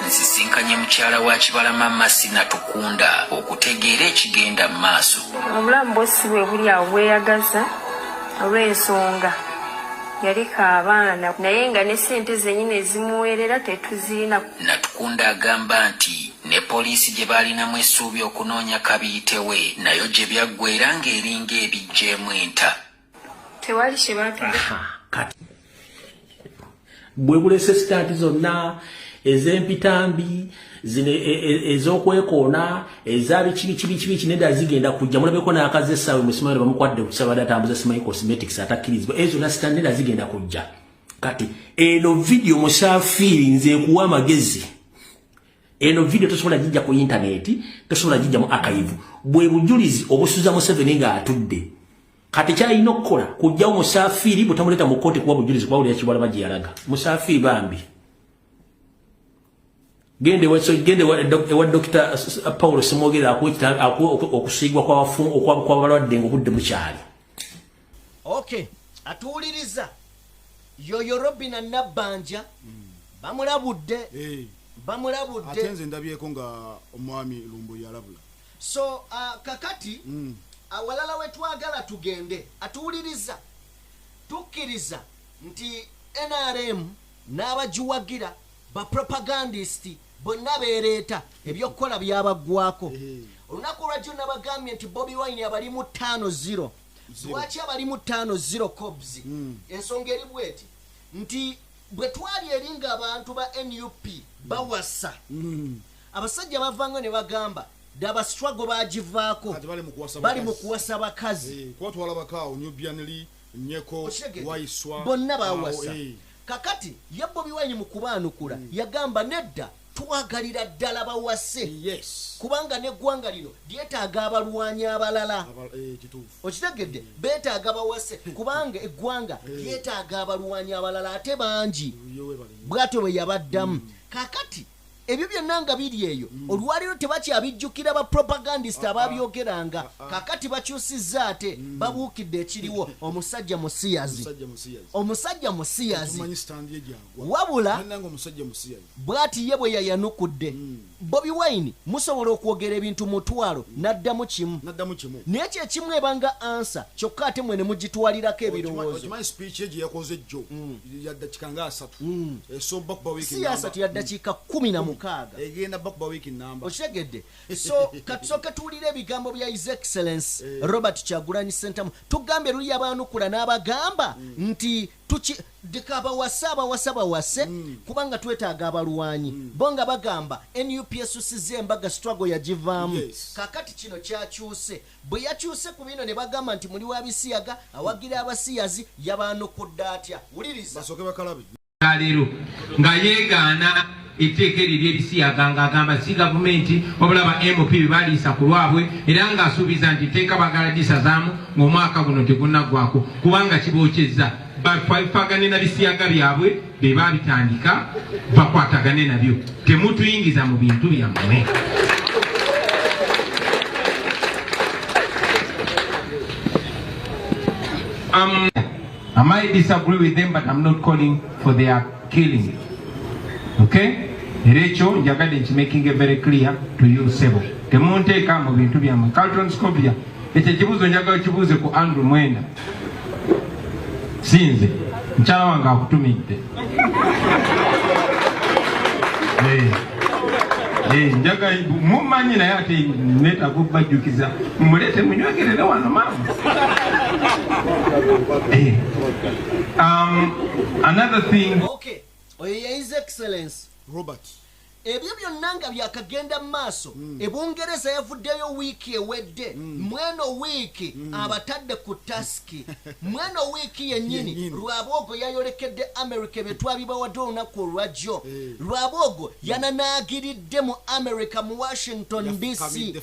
Nsisinkanye mukyala wa Kibalama, Masina Tukunda, okutegeera ekigenda mu maaso. Obulamu bwo si bwe buli awo bweyagaza olw'ensonga yaleka abaana, naye nga ne ssente zennyini ezimuweerera tetuzirina. Natukunda agamba nti ne poliisi gye baalinamu essuubi okunoonya kabiitewe nayo gye byaggweera ng'eringa ebiggyeemu enta. Tewali kye batugamba. Kati bwe bulese stunt zonna ez'empitambi zino ez'okwekoona eza biki biki biki biki, nedda zigenda kujja. Mulabeko n'akazi essaawe musimanyi bamukwadde kusaba atambuza simanyi cosmetics atakkirizibwa. Ezo na stunt nedda zigenda kujja. Kati eno video, Musafiiri, nze nkuwa amagezi. Eno video tosobola gijja ku internet, tosobola gijja mu archive. Bwe bujulizi obusuza Museveni ng'atudde. Kati kyalina okukola kujjawo Musafiri butamuleeta mu kkooti kuwa bujulizi kuba Kibalama gye yalaga. Musafiri bambi gende ewa Dr. Paul Simwogera akuwe okusiigwa kw'abalwadde ng'obudde bukyali. Okay, atuwuliriza yoyo Robina Nabbanja bamulabudde. Bamulabudde. Ate nze ndabyeko nga omwami Lumbo yalabula. So kakati awalala we twagala tugende, atuwuliriza tukkiriza nti NRM n'abagiwagira ba propagandist bonna beereeta ebyokukola byabaggwako. Olunaku olwajjo nabagambye nti Bobi Wine abalimu 5-0. Lwaki abalimu 5-0 Cobs? Ensonga eri bweti nti bwe twali eri ng'abantu ba NUP bawasa, abasajja bavanga ne bagamba daba struggle bagivaako, bali mu kuwasa bakazi. Kuba twalabako Nubian Li, Nyeko, Waiswa, bonna bawasa. Kakati ye Bobi Wine mu kubaanukula yagamba nedda, twagalira ddala bawase, kubanga n'eggwanga lino lyetaaga abalwanyi abalala. Okitegedde? Beetaaga bawase kubanga eggwanga lyetaaga abalwanyi abalala ate bangi. Bw'atyo bwe yabaddamu. Kakati ebyo byonna nga biri eyo, olwaliro tebakyabijjukira ba propagandist ababyogeranga. Kakati bakyusizza ate babuukidde ekiriwo omusajja musiyazi, omusajja musiyazi. Wabula bw'ati ye bwe yayanukudde Bobi Wine, musobola okwogera ebintu mutwalo n'addamu kimu, naye kyekimu ebanga ansa kyokka ate mwe ne mugitwalirako ebirowoozo. Okimanyi speech ye gye yakoze jjo ya ddakiika nga 30, esoba kuba wiiki si 30, ya ddakiika 16, egenda bakuba wiiki namba. Okitegedde? So katusooke tuwulire ebigambo bya His Excellence Robert Kyagulanyi Ssentamu. Tugambye luli yabaanukula n'abagamba nti deka abawase abawasa bawase kubanga twetaaga abalwanyi. Bo nga bagamba NUP esusiza embaga, struggle yagivaamu. Kakati kino kyakyuse, bwe yakyuse ku bino ne bagamba nti muli wa bisiyaga, awagira abasiyazi. Yabaanukudde atya? Wuliriza. Basooke bakalabe. Leero nga yeegaana etteeka eryo ery'ebisiyaga ng'agamba si gavumenti wabula ba MP bye baliisa ku lwabwe, era ng'asuubiza nti etteeka baagala lisazaamu ng'omwaka guno tegunnaggwako kubanga kibokyezza. Bafagane na bisiyaga byabwe be babitandika, bakwatagane nabyo, temutuyingiza mu bintu byammwe. I might disagree with them, but I'm not calling for their killing. Okay? Era ekyo njagadde nkimaking it very clear to you, sebo. Temunteeka mu bintu byammwe. Carlton Scovia, ekyo ekibuuzo njagala kibuuze ku Andrew Mwenda. Sinze, mukyala wange akutumidde. Njaga mumanyi naye ate neetaaga okubajjukiza, mumuleete munywegerere wano maama. Another thing. Okay, oyo ye His Excellence Robert. Ebyo byonna nga byakagenda mu maaso, ebungereza yavuddeyo wiiki ewedde. Mweno wiiki abatadde ku task, mweno wiiki yennyini Rwabwogo yayolekedde America. Bye twabibawadde olunaku olwajjo, Rwabwogo yananaagiridde mu America, mu Washington DC,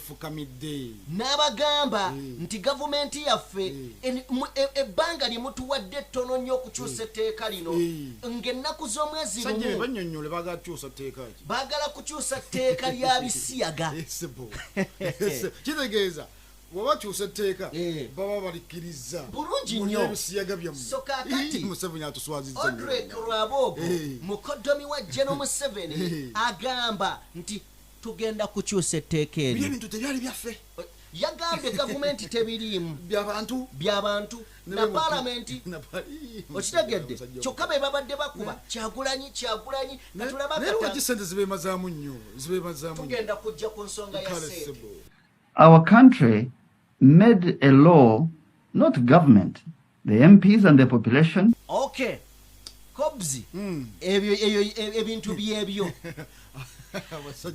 n'abagamba nti gavumenti yaffe ebbanga lye mutuwadde ettono nnyo okukyusa etteeka lino ng'ennaku z'omwezi lumu. Bannyonnyole, baagala kukyusa tteeka ki? Baagala kukyusa tteeka lya bisiyaga. Kitegeeza bw'oba kyusa etteeka baba balikkiriza bulungi nnyo ebisiyaga byammwe. So kaakati Museveni atuswazizza. Odrek Rwabwogo, mukoddomi wa General Museveni, agamba nti tugenda kukyusa etteeka Biri eryo. Ebintu tebyali byaffe. Yagambye gavumenti tebiriimu, byabantu, byabantu na paalamenti. Okitegedde? Kyokka be babadde bakuba Kyagulanyi, Kyagulanyi. Katulaba. Naye lwaki sente zibemazaamu nnyo, zibemazaamu nnyo? Tugenda kujja ku nsonga ya Kale sente. ssebo. Our country made a law, not government, the MPs and the population. Okay, Cobs, ebyo ebyo ebintu byebyo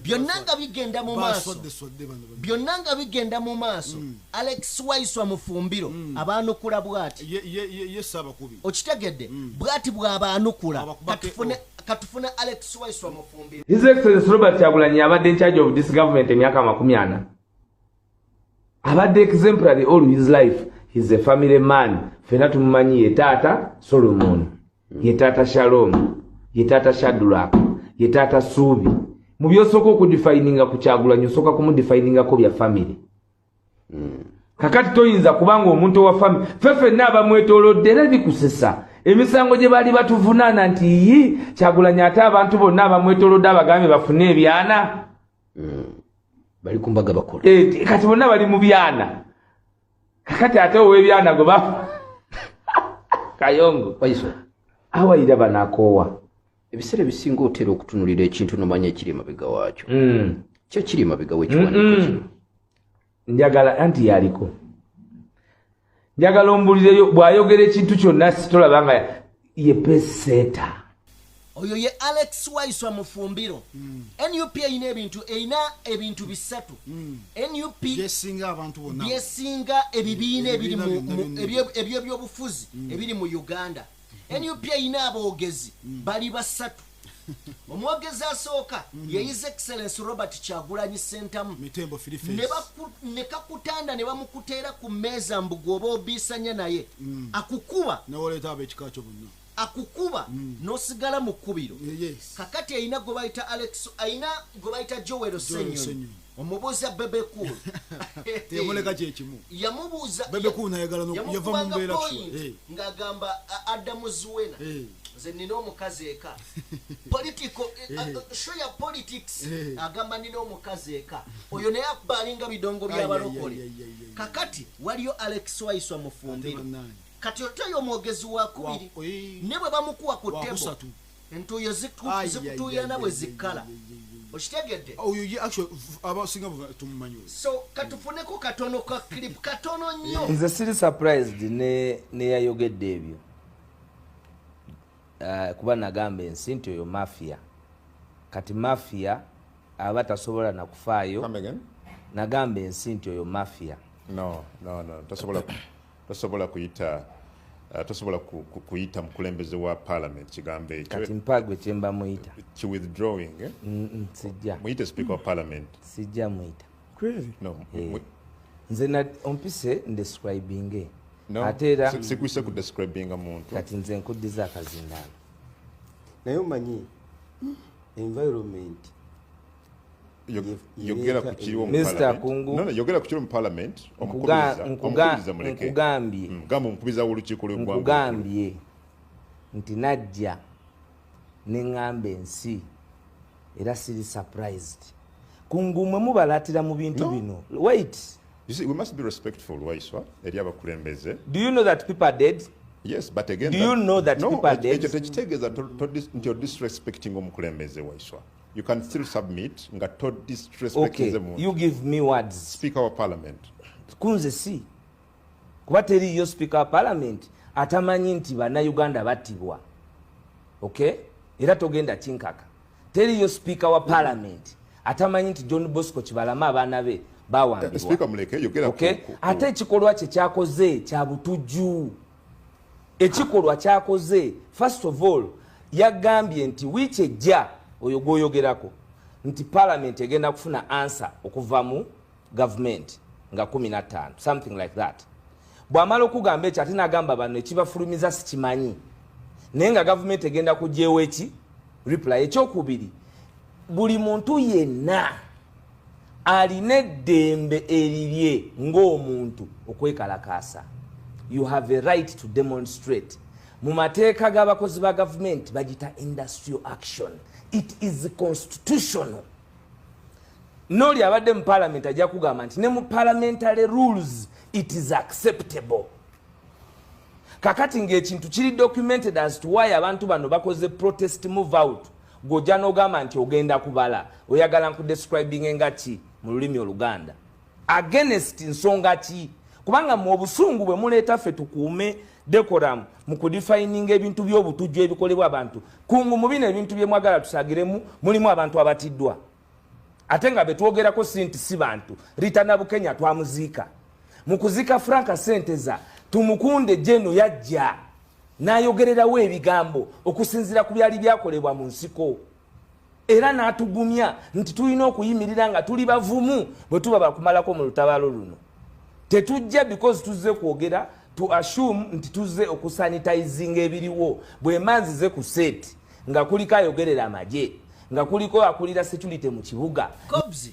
byonna nga bigenda mu maaso, Baswadde swadde bano bano. byonna nga bigenda mu maaso, Alex Waiswa Mufumbiro abaanukula bw'ati. Ye saabakubi. Okitegedde? Bw'ati bw'abaanukula. Abakubako. Katufune Alex Waiswa Mufumbiro. His Excellency Robert Kyagulanyi abadde in charge of this government emyaka 40. Abadde exemplary all his life. He's a family man. Fena tumumanyi ye taata Solomon, ye taata Shalom, ye taata Shadrach, ye taata Suubi. Mu byosooka okudefininga ku Kyagulanyi, osooka kumudefiningako bya family. Kakati toyinza kubanga omuntu owa family, ffe ffenna abamwetoolodde era bikusesa. Emisango gye baali batuvunaana nti yi Kyagulanyi ate abantu bonna abamwetoolodde abagambye bafune ebyana. Bali ku mbaga bakola. Kati bonna bali mu byana. Kakati ate ow'ebyana gwe bafa Kayongo Waiswa awayira banakoowa. Ebiseera ebisinga otera okutunulira ekintu nomanya ekiri emabega waakyo. Ki ekiri emabega w'ekiwandiiko kino? Njagala anti yaliko, njagala ombulireyo bw'ayogera ekintu kyonna sitolaba nga ye peseta. Oyo ye Alex Waiswa Mufumbiro. NUP erina ebintu, erina ebintu bisatu. NUP byesinga abantu bonna, byesinga ebibiina ebiri Ebibiina mu byonna byonna. Ebyebyobufuzi ebiri mu Uganda. NUP erina aboogezi bali basatu. Omwogezi asooka ye His Excellence Robert Kyagulanyi Sentamu. Mitembo Philip. Ne kakutanda ne bamukuteera ku mmeeza mbu gwoba obiisanya naye akukuba. Newoleeta ab'ekika kyo bonna. Akukuba n'osigala mu kkubiro. Kakati ayina gwe bayita Alex, ayina gwe bayita Joel Joel Ssenyonyi. Ssenyonyi. Omubuuza Bebe Cool. Teyamuleka kyekimu. Yamubuuza. Bebe Cool nayagala yava mu Yamukubanga mbeera point sure. ng'agamba Adamu Zuwena, nze nina omukazi eka. Political show ya politics. Agamba nina omukazi eka. Oyo naye akuba alinga bidongo Ai, by'abalokole. ai, ai, ai, ai, ai. Kakati waliyo Alex Waiswa Mufumbiro. Ate bannange. Kati oteyo omwogezi wa kubiri ne bwe bamukuwa ku tebo Wakusatu. entuuyo Ai, ai, zikutuuyana ai, bwe ai, zikkala. ai, ai, ai. Okitegedde? Oyo ye actually abasinga tumumanyi oyo. So katufuneko katono ka clip, katono nnyo. Nze siri surprised ne neyayogedde ebyo. Kuba nagamba ensi nti oyo mafia. Kati mafia aba tasobola nakufaayo. Come again? Nagamba ensi nti oyo mafia. No, no, no. Tosobola kuyita tosobola kuyita mukulembeze wa parliament kigambo ekyo. Kati mpagwe kyemba muyita. Ki withdrawing, eh? Sijja. Muyite speaker wa parliament. Sijja muyita. Crazy. No. Nze na ompise ndescribinge. No. Ate era Sikuyise ku describinga muntu. Kati nze nkuddiza akazindaalo. Naye omanyi environment Yogera ku kiriwo mu Mr. parliament. Kungu. No, no, yogera ku kiriwo mu parliament. Omukubiriza muleke. Nkugambye. Gamba omukubiriza w'olukiiko lw'eggwanga. Nkugambye nti najja ne ŋŋamba ensi era siri surprised. Kungu mwe mubalaatira mu bintu No. bino. Wait. You see, we must be respectful, Waiswa, eri abakulembeze. Do you know that people are dead? Yes, but again, Do you know that no, people are dead? Ekyo tekitegeeza nti odisrespecting omukulembeze, Waiswa. You can still submit nga to disrespecting Okay, muntu. you give me words. Speaker of Parliament. Kunze si. Kuba teriiyo Speaker wa Parliament atamanyi nti bannayuganda battibwa. Okay? Era togenda kinkaka. Teriiyo Speaker wa Parliament atamanyi nti John Bosco Kibalama abaana be bawambibwa. Speaker muleke, yogera Okay? Ate ekikolwa kye kyakoze kya butujju. Ekikolwa kyakoze, first of all, yagambye nti wiiki ejja oyo gw'oyogerako nti Parliament egenda kufuna answer okuva mu government nga 15, something like that. Bw'amala okugamba ekyo ate n'agamba bano ekibafulumiza sikimanyi, naye nga gavumenti egenda kuggyewo eki reply. Ekyokubiri, buli muntu yenna alina eddembe erirye ng'omuntu okwekalakaasa. You have a right to demonstrate. Mu mateeka g'abakozi ba gavumenti bagita industrial action. It is constitutional. N'oli abadde mu parliament ajja kugamba nti ne mu parliamentary rules it is acceptable. Kakati ng'ekintu kiri documented as to why abantu bano bakoze protest move out, gw'ojja n'ogamba nti ogenda kubala, oyagala nkudescribing nga ki mu lulimi Oluganda against nsonga ki? Kubanga mu obusungu bwe muleeta ffe tukuume decorum mu kudefininga ebintu by'obutujju ebikolebwa abantu. Kungu mu bino ebintu bye mwagala tusagiremu mulimu abantu abatiddwa, ate nga betwogerako si nti si bantu. Rita Nabukenya twamuziika. Mu kuziika Frank Senteza, Tumukunde jeno yajja. N'ayogererawo ebigambo okusinziira ku byali byakolebwa mu nsiko, era n'atugumya nti tulina okuyimirira nga tuli bavumu bwe tuba bakumalako mu lutabaalo luno. Tetujja because tuzze kwogera to assume nti tuzze okusanitizinga ebiriwo. Bwemba nzize ku set nga kuliko ayogerera amagye, nga kuliko akulira security mu kibuga. Cobs,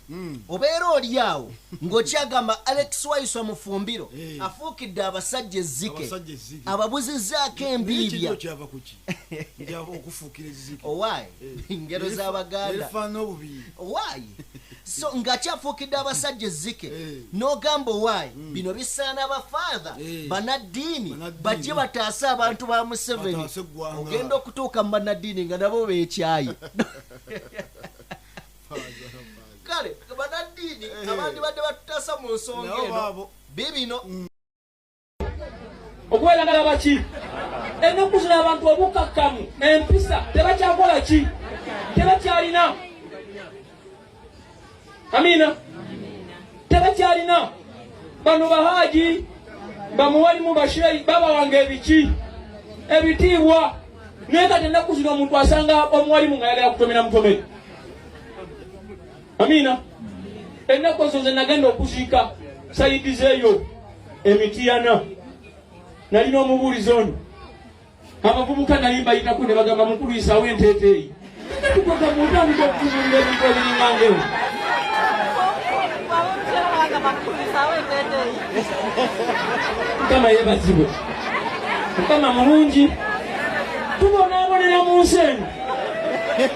obeera oli awo ng'okyagamba Alex Waiswa Mufumbiro afuukidde abasajja ezzike. Abasajja ezzike. Ababuzizzaako embiibya. Naye kyava kuki okufuukira ezzike? Owaayi, ngero z'Abaganda. Erifaanana obubi. Owaayi, so ng'akyafuukidde abasajja ezzike, n'ogamba owaayi, bino bisaana bafaatha banaddiini bajje bataase abantu ba Museveni. Bataase eggwanga. Ogenda okutuuka mu bannaddiini nga nabo beekyaye. Kale bannaddiini abandi badde batutaasa mu nsonga Nabo eno baabo. bibino. Okubeera nga baki ennaku zino abantu obukakkamu, empisa tebakyakola ki, tebakyalina. Amiina, tebakyalina. Bano bahaji bamuwalimu basheyi babawanga ebiki ebitiibwa, naye kati ennaku zino omuntu asanga omuwalimu nga ayagala kutomera mutomere. Amiina. Ennaku ezo nze nagenda okuziika sayidi zeeyo emitiyana, nalina omubuulizi ono, abavubuka nali mbayitako ne bagamba, "Mukulu, yisaawo enteeteeyi." Tukwegamba otandika okutunuulira ebintu ebiringangewo. Mukama yeebazibwe, Mukama mulungi. Tubonaabonera mu nsi eno,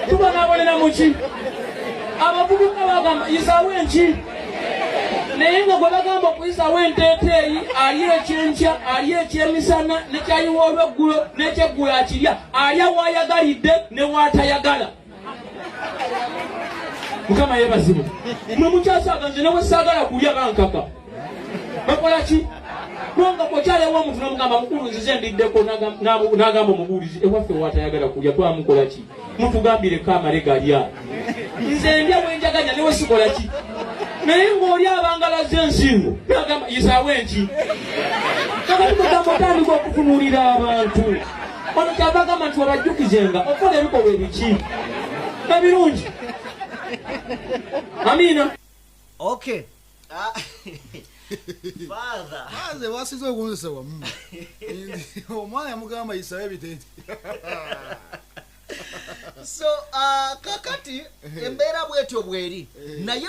tubonaabonera muki? Abavubuka bagamba yisaawo enki, naye nga gwe bagamba okuyisaawo enteeteeyi ali ekyenkya, ali ekyemisana, nekyayiwa olweggulo, nekyeggulo akirya, alya waayagalidde ne waatayagala. Mukama yeebazibwe. Mwe mukyasaaga, nze newe saagala kulya, bankaka bakola ki? Kubanga bwokyalewo omuntu nomugamba, "Mukulu, nzize ndiddeko," n'agamba omubuulizi ewaffe waatayagala kulya twamukola ki? Mutugambireko amale galya. Nze ndya bwenjaganya newe sikola ki, naye ng'oli abangalaza ensingo nagamba yisaawo enki. Kakati kugamba otandika okutunuulira abantu. Ono kyava agamba nti wabajjukizenga okukola ebikolwa ebiki ebirungi. Amiina. Okay. Ah, father. Nze basize okunzisa wamu, omwana yamugamba yisawo ebiteete. So kakati embeera bwetyo bweri, naye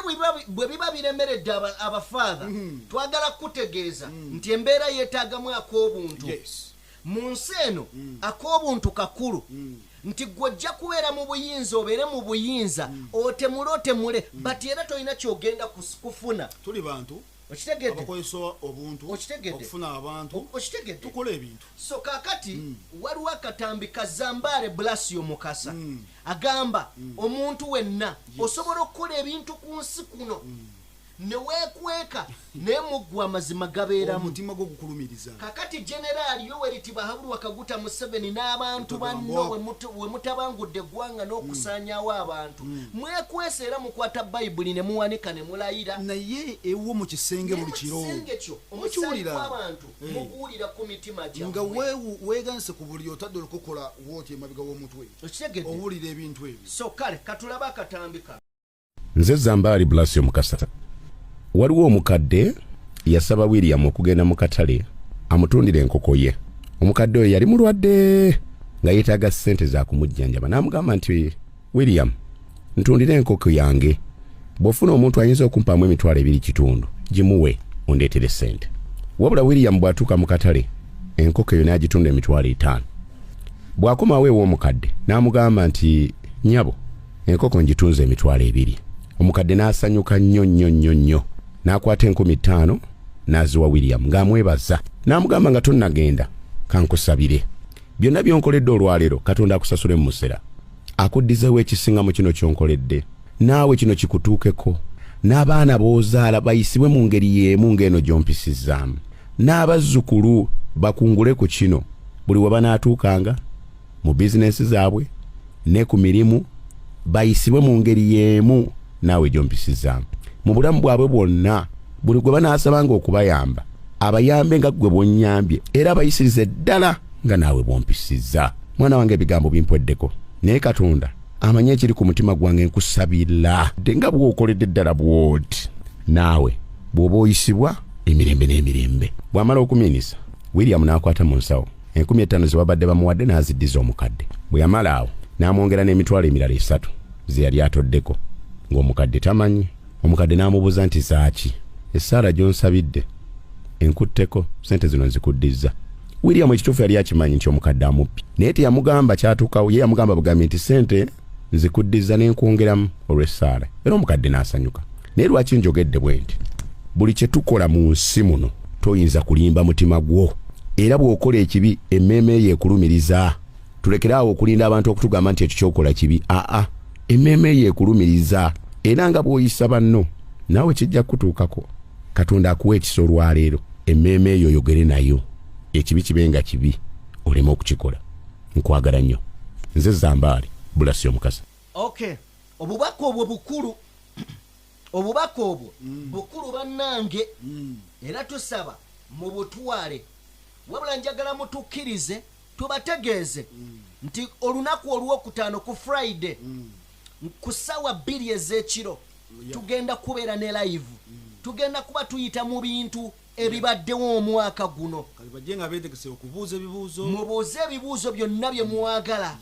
bwe biba biremeredde abafaatha, twagala kutegeeza nti embeera yeetaagamu ak'obuntu mu nsi eno. Ak'obuntu kakulu nti gwe ojja kubeera mu buyinza, obeere mu buyinza, otemule otemule, but era tolina kyogenda kufuna. Tuli bantu Okitegedde? abakozesa obuntu Okitegedde? okufuna abantu. Okitegedde? Tukola ebintu. So kakati waliwo akatambi ka Zambaale Blasio Mukasa, agamba omuntu wenna osobola okukola ebintu ku nsi kuno ne weekweka, naye muggwa amazima gabeeramu. Omutima gwo gukulumiriza. Kakati Generaali Yoweri Tibuhaburwa Kaguta Museveni n'abantu banno, we mutabangudde eggwanga n'okusaanyaawo abantu, mwekwesa era mukwata Bayibuli ne muwanika ne mulayira. Naye ewuwo mu kisenge buli kiro Kisenge kyo omusaayi mukiwulira. gw'abantu muguwulira ku mitima Nga gyammwe. weeganise ku buli otadde olukokola wooti emabega w'omutwe. Okitegedde? Owulira ebintu ebyo. So kale katulabe akatambi kano. Nze Zambaali Blasio Mukasa. Waliwo omukadde yasaba William okugenda mu katale amutundire enkoko ye. Omukadde oyo yali mulwadde nga yeetaaga ssente za kumujjanjaba, n'amugamba nti, "William, ntundire enkoko yange. Bw'ofuna omuntu ayinza okumpaamu 25,000, gimuwe ondeetere ssente." Wabula William bw'atuuka mu katale, enkoko eyo n'agitunda 500,000. Bw'akomawo ew'omukadde n'amugamba nti, "Nnyabo, enkoko ngitunze 20,000." Omukadde n'asanyuka nnyo nnyo nnyo nnyo, n'akwata 5,000 n'aziwa William ng'amwebaza, n'amugamba nga, "Tonnagenda, kankusabire. Byonna by'onkoledde olwaleero, Katonda akusasule mu musera, akuddizewo ekisinga mu kino ky'onkoledde. Naawe kino kikutuukeko, n'abaana b'ozaala bayisibwe mu ngeri y'emu ng'eno gy'ompisizaamu, n'abazzukulu bakungule ku kino buli we banaatuukanga mu bizinensi zaabwe ne ku mirimu, bayisibwe mu ngeri y'emu naawe gy'ompisizaamu mu bulamu bwabwe bwonna. Buli gwe banaasabanga okubayamba, abayambe nga ggwe bw'onnyambye, era abayisirize ddala nga naawe bw'ompisizza. Mwana wange ebigambo bimpweddeko, naye Katonda amanyi ekiri ku mutima gwange. Nkusabira dde nga bw'okoledde ddala bw'oti, naawe bw'oba oyisibwa emirembe n'emirembe. Bw'amala okumiinisa, William n'akwata mu nsawo 5000 ze babadde bamuwadde n'aziddiza omukadde. Bwe yamala awo n'amwongera n'emitwalo emirala 3 ze yali atoddeko ng'omukadde tamanyi. Omukadde n'amubuuza nti zaaki? Essaala gy'onsabidde enkutteko, sente zino nzikuddizza. William ekituufu yali akimanyi nti omukadde amubbi, naye teyamugamba kyatuukawo. Ye yamugamba bugambi nti sente nzikuddizza n'enkwongeramu olw'essaala, era omukadde n'asanyuka. Naye lwaki njogedde bwe nti? Buli kye tukola mu nsi muno toyinza kulimba mutima gwo, era bw'okola ekibi emmeeme eyo ekulumiriza. Tulekere awo okulinda abantu okutugamba nti ekyo ky'okola kibi. Aa, emmeeme eyo ekulumiriza, era nga bw'oyisa banno naawe kijja kukutuukako. Katonda akuwa ekisa olwaleero, emmeeme eyo oyogere nayo, ekibi kibe nga kibi oleme okukikola. Nkwagala nnyo. Nze Zambaali Bulasi Omukasa. Okay, obubaka obwo bukulu, obubaka obwo bukulu bannange, era tusaba mubutwale. Wabula njagala mutukkirize tubategeeze nti olunaku olwokutaano ku Friday ku ssaawa 2 ez'ekiro tugenda kubeera ne live. Tugenda kuba tuyita mu bintu ebibaddewo omwaka guno. Kale bajje nga beetegese okubuuza ebibuuzo. Mubuuze ebibuuzo byonna bye mwagala.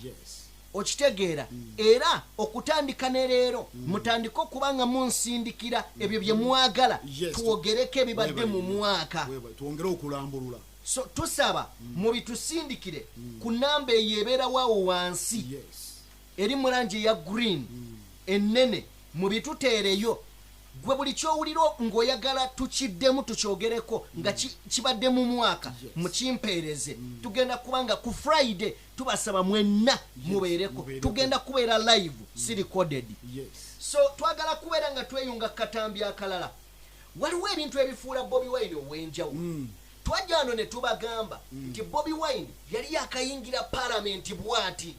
Okitegeera? Era okutandika ne leero mutandike okuba nga munsindikira ebyo bye mwagala twogereko ebibadde mu mwaka. Twongere okulambulula. So tusaba mubitusindikire ku namba eyo ebeerawo awo wansi eri mu langi eya green ennene, mubituteereyo. Gwe buli kyowulira ng'oyagala tukiddemu tukyogereko nga kibadde mu mwaka, mukimpeereze. Tugenda kubanga ku Friday tubasaba mwenna mubeereko, tugenda kubeera live, si recorded. So twagala kubeera nga tweyunga katambi akalala. Waliwo ebintu ebifuula Bobi Wine ow'enjawulo. Twajja wano ne tubagamba nti Bobi Wine yali akayingira palamenti bw'ati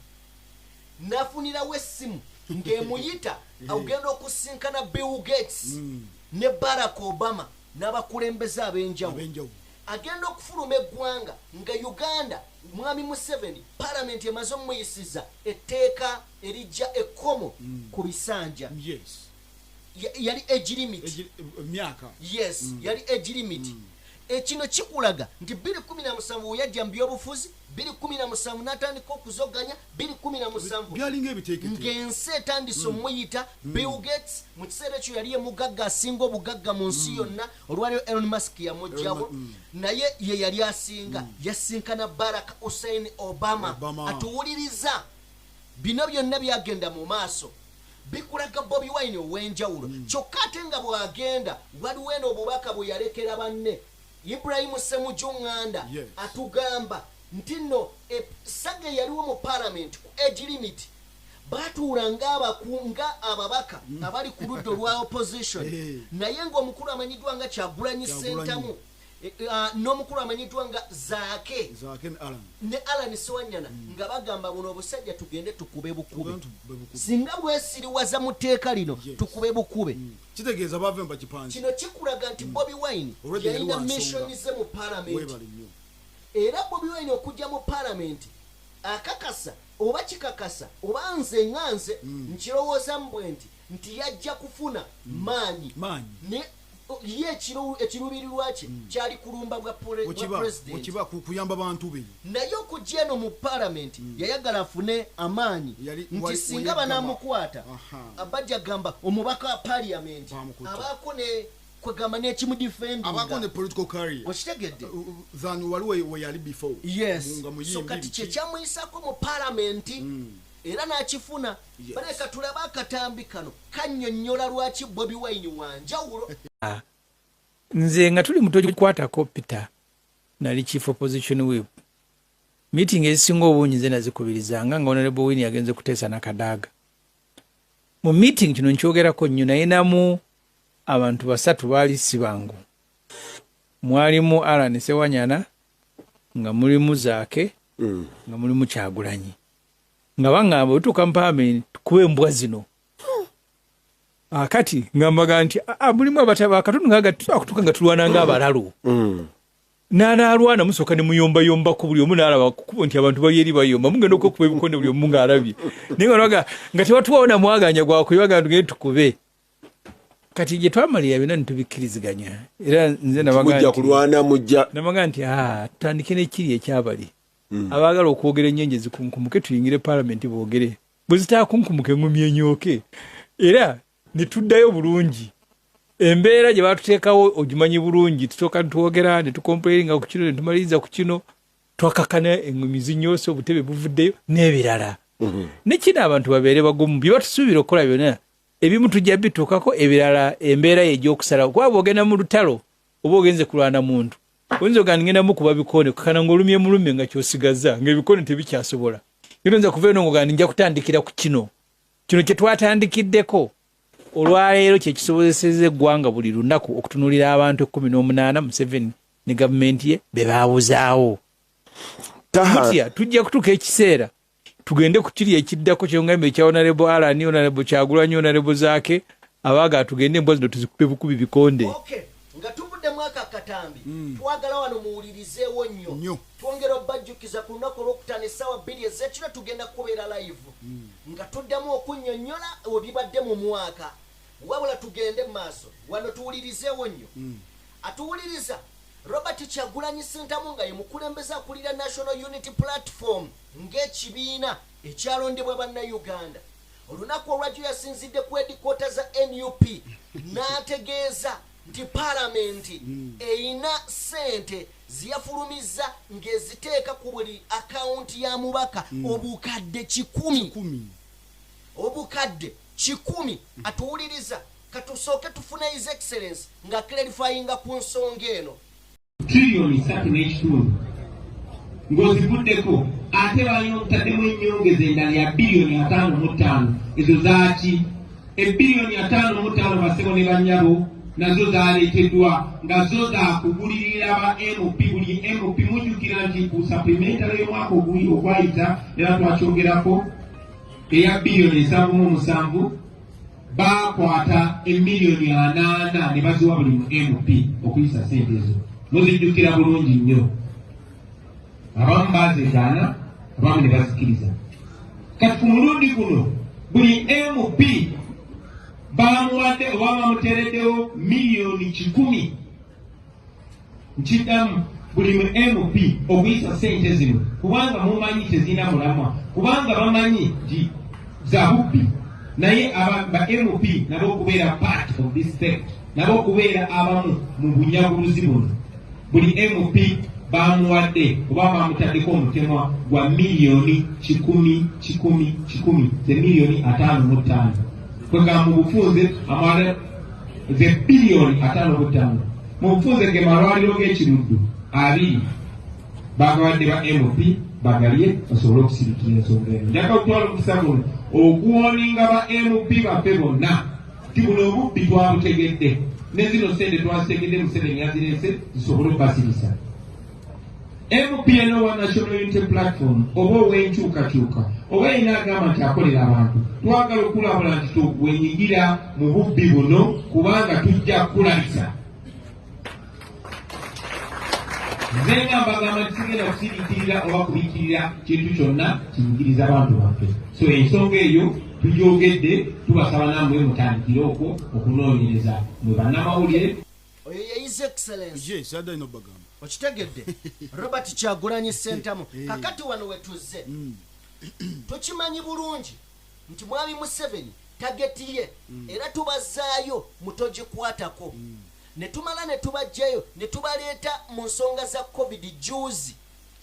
n'afunirawo essimu ng'emuyita ogenda okusinkana Bill Gates ne Barack Obama n'abakulembeze ab'enjawulo. Agenda okufuluma eggwanga nga Uganda, Mwami Museveni palamenti emaze omuyisiza etteeka erijja ekkomo ku bisanja. Yali age limit. Emyaka. Yes, yali age limit. Ekino kikulaga nti 2017 we yajja mu byobufuzi, 2017 n'atandika okuzoganya, 2017 byalinga ebiteekete ng'ensi etandise omuyita. Bill Gates mu kiseera ekyo yali ye mugagga asinga obugagga mu nsi yonna. Olwaliwo Elon Musk yamugjawo, naye ye yali asinga. Yasinkana Barack Hussein Obama. Obama. Atuwuliriza, bino byonna byagenda mu maaso bikulaga Bobi Wine ow'enjawulo. Kyokka ate nga bw'agenda waliwo eno obubaka bwe yalekera banne. Ibrahimu Semuju Ŋŋanda atugamba nti nno saga eyaliwo mu palamenti ku age limit, batuula nga ababaka abali ku ludda olwa opposition, naye ng'omukulu amanyiddwa nga Kyagulanyi Kyagulanyi. Sentamu n'omukulu amanyiddwa nga Zaake Zaake ne Alan. Ne Alan Sewanyana, nga bagamba buno obusajja tugende tukube bukube, singa bwesiriwaza mu tteeka lino tukube bukube. Kitegeeza bave mu bakipanzi. Kino kikulaga nti Bobi Wine Already yali yalina wa nsonga. mission ze mu palamenti. Weebale nnyo. Era Bobi Wine okujja mu palamenti akakasa oba kikakasa oba nze nga nze nkirowoozamu bwe nti yajja kufuna maanyi ne ye ekiruubirirwa kye kyali kulumba bwa Wekiba, president. Wekiba kuyamba bantu be. Naye okujja eno mu palamenti yayagala afune amaanyi nti singa weyeggama. banaamukwata bajja gamba omubaka wa parliament abaako ne kwegamba Abaako ne n'ekimudefendinga. Political career. Okitegedde? Than wali we yali before. Yes. Nga muyimbi So kati biki. kyekyamuyisako mu palamenti era n'akifuna. Baleka tulabe akatambi kano kannyonnyola lwaki Bobi Wine wanjawulo. Nze nga tuli muto gikwatako Peter, nali chief opposition whip. Meeting ezisinga obungi nze nazikubirizanga nga Honorable Win yagenze kuteesa nakadaaga mu meeting. Kino nkyogerako nnyo. Nayinamu abantu basatu, baali si bangu. Mwalimu Alan Sewanyana, nga mulimu Zaake, nga mulimu Kyagulanyi, nga baŋŋamba otuuka mu parliament tukuba embwa zino. Akati nga mbaga nti, "Ah, mulimu abataba akatundu nga tusobola kutuuka nga tulwana ng'abalalu." N'anaalwana musooka ne muyombayombako buli omu n'alaba kukubo nti abantu bali eri bayomba, mugenda okwekuba ebikonde buli omu ng'alabye, naye nga nga tewatuwawo na mwaganya gwakuyibaga tugende tukube. Kati gye twamalira byonna ne tubikkiriziganya, era nze nabaga nti tutandike n'ekiri ekyabali abaagala okwogera ennyenje zikunkumuke, tuyingire paalamenti boogere, bwe zitaakunkumuka eŋŋumi enyooke, era ne tuddayo bulungi. Embeera gye batuteekawo ogimanyi bulungi, tusooka twogera ne tukomplaininga ku kino ne tumaliriza ku kino, twakakana eŋŋumi zinyoose, obutebe buvuddeyo n'ebirala. Ne kino abantu babeere bagumu, bye batusuubira okukola byonna ebimu tujja bituukako, ebirala embeera y'egyokusalawo. Kuba bw'ogenda mu lutalo oba ogenze kulwana muntu, oyinza ogamba ngenda mukuba bikone, kakana ng'olumye mulume nga ky'osigaza ng'ebikone tebikyasobola. Oyinza kuva eno ng'ogamba nja kutandikira ku kino, kino kye twatandikiddeko olwaleero kye kisobozesezza eggwanga buli lunaku okutunuulira abantu 18 Museveni ne gavumenti ye be baabuzaawo. Mutya tujja kutuuka ekiseera tugende ku kiri ekiddako kyongambye ekya Honorable Alan, Honorable Kyagulanyi, Honorable Zaake, abaaga tugende embwa zino tuzikube bukubi bikonde. Nga tuvuddemu ako akatambi, twagala wano muwulirizeewo nnyo. Twongera obbajjukiza ku lunaku olwokutaano essaawa 2 ez'ekiro tugenda kubeera live nga tuddamu okunnyonnyola ebibadde mu mwaka. Wabula tugende mu maaso wano tuwulirizeewo nnyo. Atuwuliriza Robert Kyagulanyi Ssentamu nga ye mukulembeze akulira National Unity Platform ng'ekibiina ekyalondebwa bannayuganda. Olunaku olwajjo yasinzidde ku headquarter za NUP n'ategeeza nti paalamenti erina ssente ziyafulumizza ng'eziteeka ku buli akawunti ya mubaka obukadde 100. Obukadde 100. Atuwuliriza katusooke tufune His Excellence nga clarifyinga ku nsonga eno. Triliyoni 3.5 ng'ozivuddeko, ate balina okutaddemu ennyongeza endala ya biliyoni 55. Ezo zaaki? Ebbiliyoni 55, basebo ne bannyabo, nazo zaleeteddwa nga zo zakugulirira ba MP, buli MP. Mujjukira nti ku supplementary y'omwaka ogwayita era twakyogerako, eya biliyoni 77, bakwata emiliyoni 80 ne baziwa buli mu MP okuyisa sente ezo. Muzijjukira bulungi nnyo. Abamu bazegaana, abamu ne bazikiriza. Kati ku mulundi guno buli MP bamuwadde oba bamuteereddewo miliyoni 100. Nkiddamu, buli mu MP okuyisa sente zino, kubanga mumanyi tezirina mulamwa, kubanga bamanyi nti za bubbi, naye ba MP nabo okubeera part of this theft, nabo okubeera abamu mu bunyaguluzi buno, buli MP bamuwadde oba bamutaddeko omutemwa gwa miliyoni 100 100 100, ze miliyoni 55. Kwegamba mu bufunze amala ze biliyoni 55. Mu bufunze ge malwaliro g'ekiruddu 20 bagawadde ba MP bagalye basobole okusirikira ensonga eno. Njagala okutwala omukisa guno okuwarninga ba MP baffe bonna nti buno obubbi twabutegedde, ne zino sente twazitegedde, Museveni yazireese zisobole okubasirisa. MP eno wa National Unity Platform oba ow'enkyukakyuka oba yina agamba nti akolera abantu, twagala okulabula nti togwenyigira mu bubbi buno, kubanga tujja kukulabisa. Nze nga mbagamba nti sigenda kusiriikirira oba kubiikirira kintu kyonna kinyigiriza bantu baffe. So ensonga eyo tugyogedde, tubasaba nammwe mutandikire okwo okunoonyereza mwe bannamawulire. Oyo ye His Excellence. Okitegedde? Robert Kyagulanyi Ssentamu. Kakati wano wetuzze, tukimanyi bulungi nti mwami Museveni target ye, era tubazaayo mutogikwatako ne tumala ne tubajjayo ne tubaleeta mu nsonga za COVID juzi.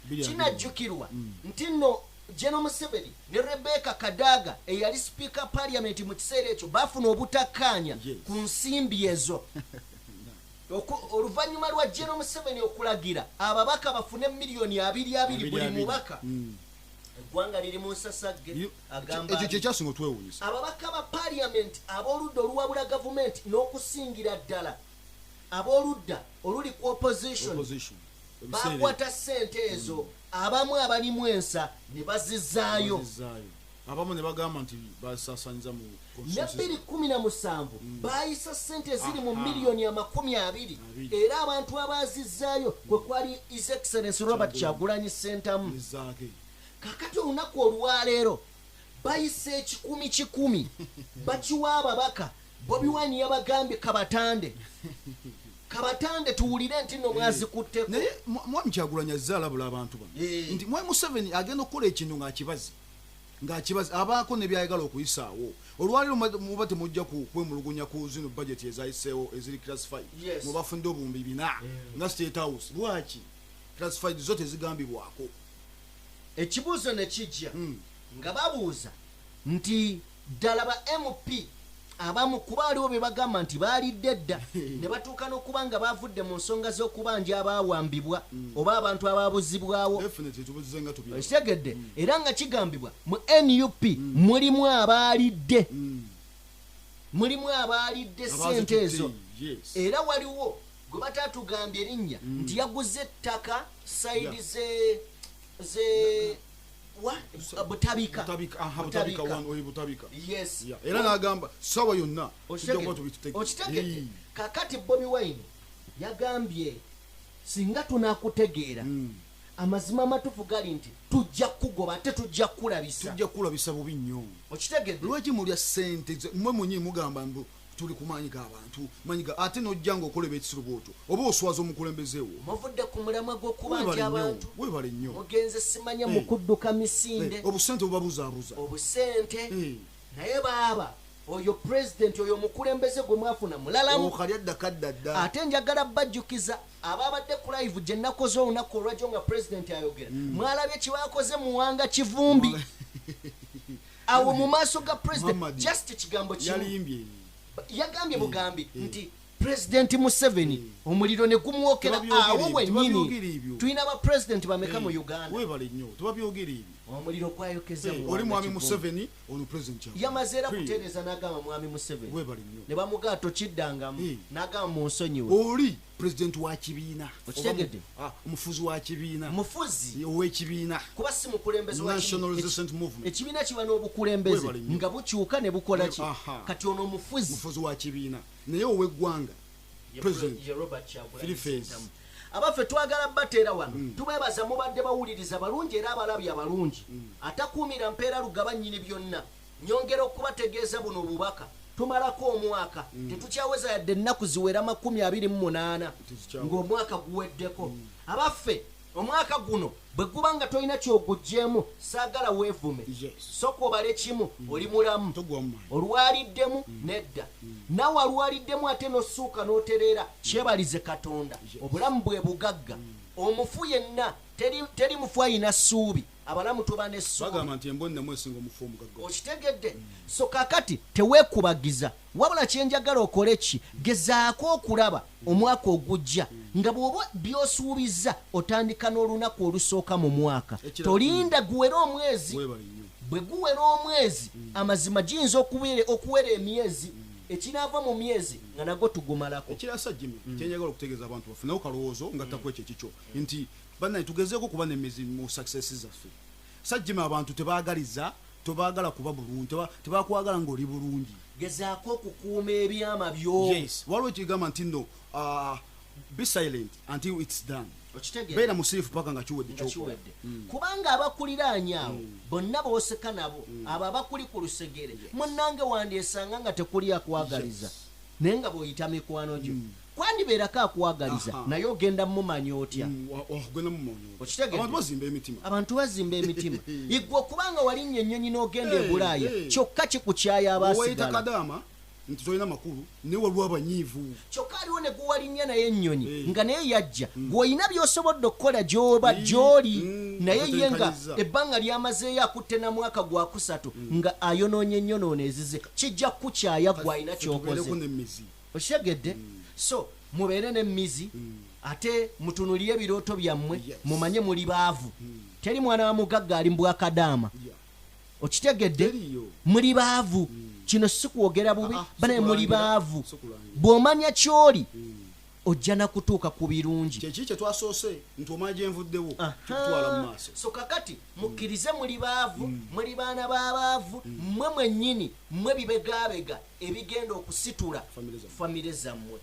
Kinajjukirwa nti nno General Museveni ne Rebecca Kadaga eyali Speaker Parliament mu kiseera ekyo bafuna obutakkaanya ku nsimbi ezo. Oluvannyuma lwa General Museveni okulagira ababaka bafune miliyoni 20 20 buli mubaka, eggwanga liri mu nsasagge. Agamba ekyo kyekyasinga otwewuunyisa. Ababaka ba Parliament ab'oludda oluwabula gavumenti n'okusingira ddala ab'oludda oluli ku opposition bakwata ssente ezo, abamu abalimu ensa ne bazizaayo. Abamu ne bagamba nti basasanyiza mu Ne 2017 bayisa sente eziri mu miliyoni 20, era abantu abaazizaayo kwe kwali His Excellency Robert Kyagulanyi Ssentamu. Kakati olunaku olwaleero bayisa 100,000 bakiwa ababaka. Bobi Wine yabagambye kabatande kabatande tuwulire nti no mwazikutteko. Naye Mwami Kyagulanyi azze alabula abantu bano nti Mwami Museveni agenda okukola ekintu ng'akibazi abaako ne byayagala okuyisaawo. Olwaleero muba temujja kwemulugunya ku zino budget ezayiseewo eziri classified, mubafundde obuwumbi 4 nga State House. Lwaki classified zo tezigambibwako? Ekibuuzo ne kijja nga babuuza nti ddala ba MP abamu kuba aliwo be bagamba nti baalidde dda ne batuuka n'okuba nga bavudde mu nsonga z'okubanja abaawambibwa oba abantu abaabuzibwawo. Okitegedde? Era nga kigambibwa mu NUP mulimu abaalidde, mulimu abaalidde ssente ezo. Era waliwo gwe bataatugambye erinnya nti yaguze ettaka side ze Butabika. Butabika. Yes. Era n'agamba sawa yonna. Okitegedde? Kakati Bobi Wine yagambye singa tunakutegeera amazima amatuufu gali nti tujja kugoba ate tujja kukulabisa. Tujja kukulabisa bubi nnyo. Okitegedde? Lwaki mulya ssente mmwe mwennyini mugamba mbu tuli ku maanyi g'abantu, maanyi ga ate n'ojja ng'okola ebyekisiru bw'otyo oba oswaza omukulembeze wo. Muvudde ku mulamwa gw'okubanja abantu. Weebale nnyo. Mugenze simanya mu kudduka misinde. Obusente bubabuzaabuza. Obusente. Naye baaba oyo pulezidenti oyo omukulembeze gwe mwafuna mulalamu. Okalya dda kadda dda. Ate njagala bajjukiza ababadde ku live gye nakoze olunaku olwajjo nga pulezidenti ayogera. Mwalabye kye bakoze Muwanga Kivumbi. Awo mu maaso ga pulezidenti just kigambo kimu. Yalimbye. Yagambye bugambi nti President Museveni omuliro ne gumwokera awo wennyini. Tulina ba president bameka mu Uganda. Weebale nnyo, tebabyogera ebyo. Omuliro gwayokeza oli Mwami Museveni ono president Kyagulanyi. Yamaze era kutereeza n'agamba Mwami Museveni. Weebale nnyo. Ne bamugaa tokiddangamu n'agamba munsonyiwe. Oli president wa kibiina. Okitegedde? Omufuzi wa kibiina. Mufuzi ow'ekibiina. Kuba si mukulembeze wa National Resistance Movement. Ekibiina kiba n'obukulembeze nga bukyuka ne bukola ki? Kati ono omufuzi. Mufuzi wa kibiina. Naye ow'eggwanga. President Robert Kyagulanyi. Abaffe twagala bateera wano. Tubeebaza mubadde bawuliriza balungi era abalabi abalungi. Atakuumira mpeera lugaba nnyini byonna. Nyongera okubategeeza buno obubaka. Tumalako omwaka. Tetukyaweza yadde ennaku ziwera 28 ng'omwaka guweddeko. Abaffe omwaka guno bwe guba nga tolina ky'oguggyeemu saagala weevume. Sooka obale kimu oli mulamu. Olwaliddemu nedda. Naawe alwaliddemu ate n'ossuuka n'otereera kyebalize Katonda. Obulamu bwe bugagga. Omufu yenna teri mufu ayina ssuubi. Abalamu tuba n'essuubi. Bagamba nti embwa ennamu esinga omufu omugagga. Okitegedde? So kaakati teweekubagiza. Wabula kye njagala okole ki? Gezaako okulaba omwaka ogujja nga bw'oba by'osuubizza otandika n'olunaku olusooka mu mwaka. Tolinda guwere omwezi. Bwe guwera omwezi amazima giyinza okuwera emyezi ekinaava mu myezi nga nagwo tugumalako. Ekirasa Jimmy, kye njagala okutegeeza abantu baffe nawo kalowoozo nga takwecho ekikyo nti bannaye tugezeeko kuba n'emizi mu success zaffe. Sir Jimmy abantu tebaagaliza, tebaagala kuba bulungi, tebakwagala ng'oli bulungi. Gezaako okukuuma ebyama byo. Yes, waliwo ekigamba nti nno be silent until it's done. Okitegedde? Beera musirifu paka nga kiwedde ky'okola. Kubanga abakuliraanye awo bonna b'oseka nabo abo abakuli ku lusegere munnange wandyesanga nga tekuli akwagaliza naye nga bw'oyita mikwano gyo kwandibeerako akwagaliza naye ogenda mumanya otya? Okitegedde? Abantu bazimba emitima. Abantu bazimba emitima. Igwe okubanga walinnya ennyonyi n'ogenda e Bulaaya kyokka kikukyaya abaasigala. Weyita Kadaama nti tolina makulu naye waliwo abanyiivu. Kyokka aliwo ne guwalinnya naye ennyonyi nga naye yajja gw'olina by'osobodde okukola gy'oba gy'oli naye ye nga ebbanga ly'amazeeyo akutte na mwaka gwa kusatu nga ayonoonye ennyonoona ezize kijja kukukyaya gw'alina ky'okoze. Okitegedde? So mubeere n'emmizi ate mutunulire ebirooto byammwe mumanye muli baavu. Teri mwana wa mugagga ali mu bwakadaama. Okitegedde? Muli baavu. Kino si kwogera bubi banaye muli baavu. Bw'omanya ky'oli Ojja nakutuuka ku birungi. Kyeki kyetwasoose nti omanya gyenvuddewo kikutwala mu maaso. So kakati mukkirize muli baavu, muli baana b'abaavu, mmwe mwennyini mmwe bibegabega ebigenda okusitula famire zammwe.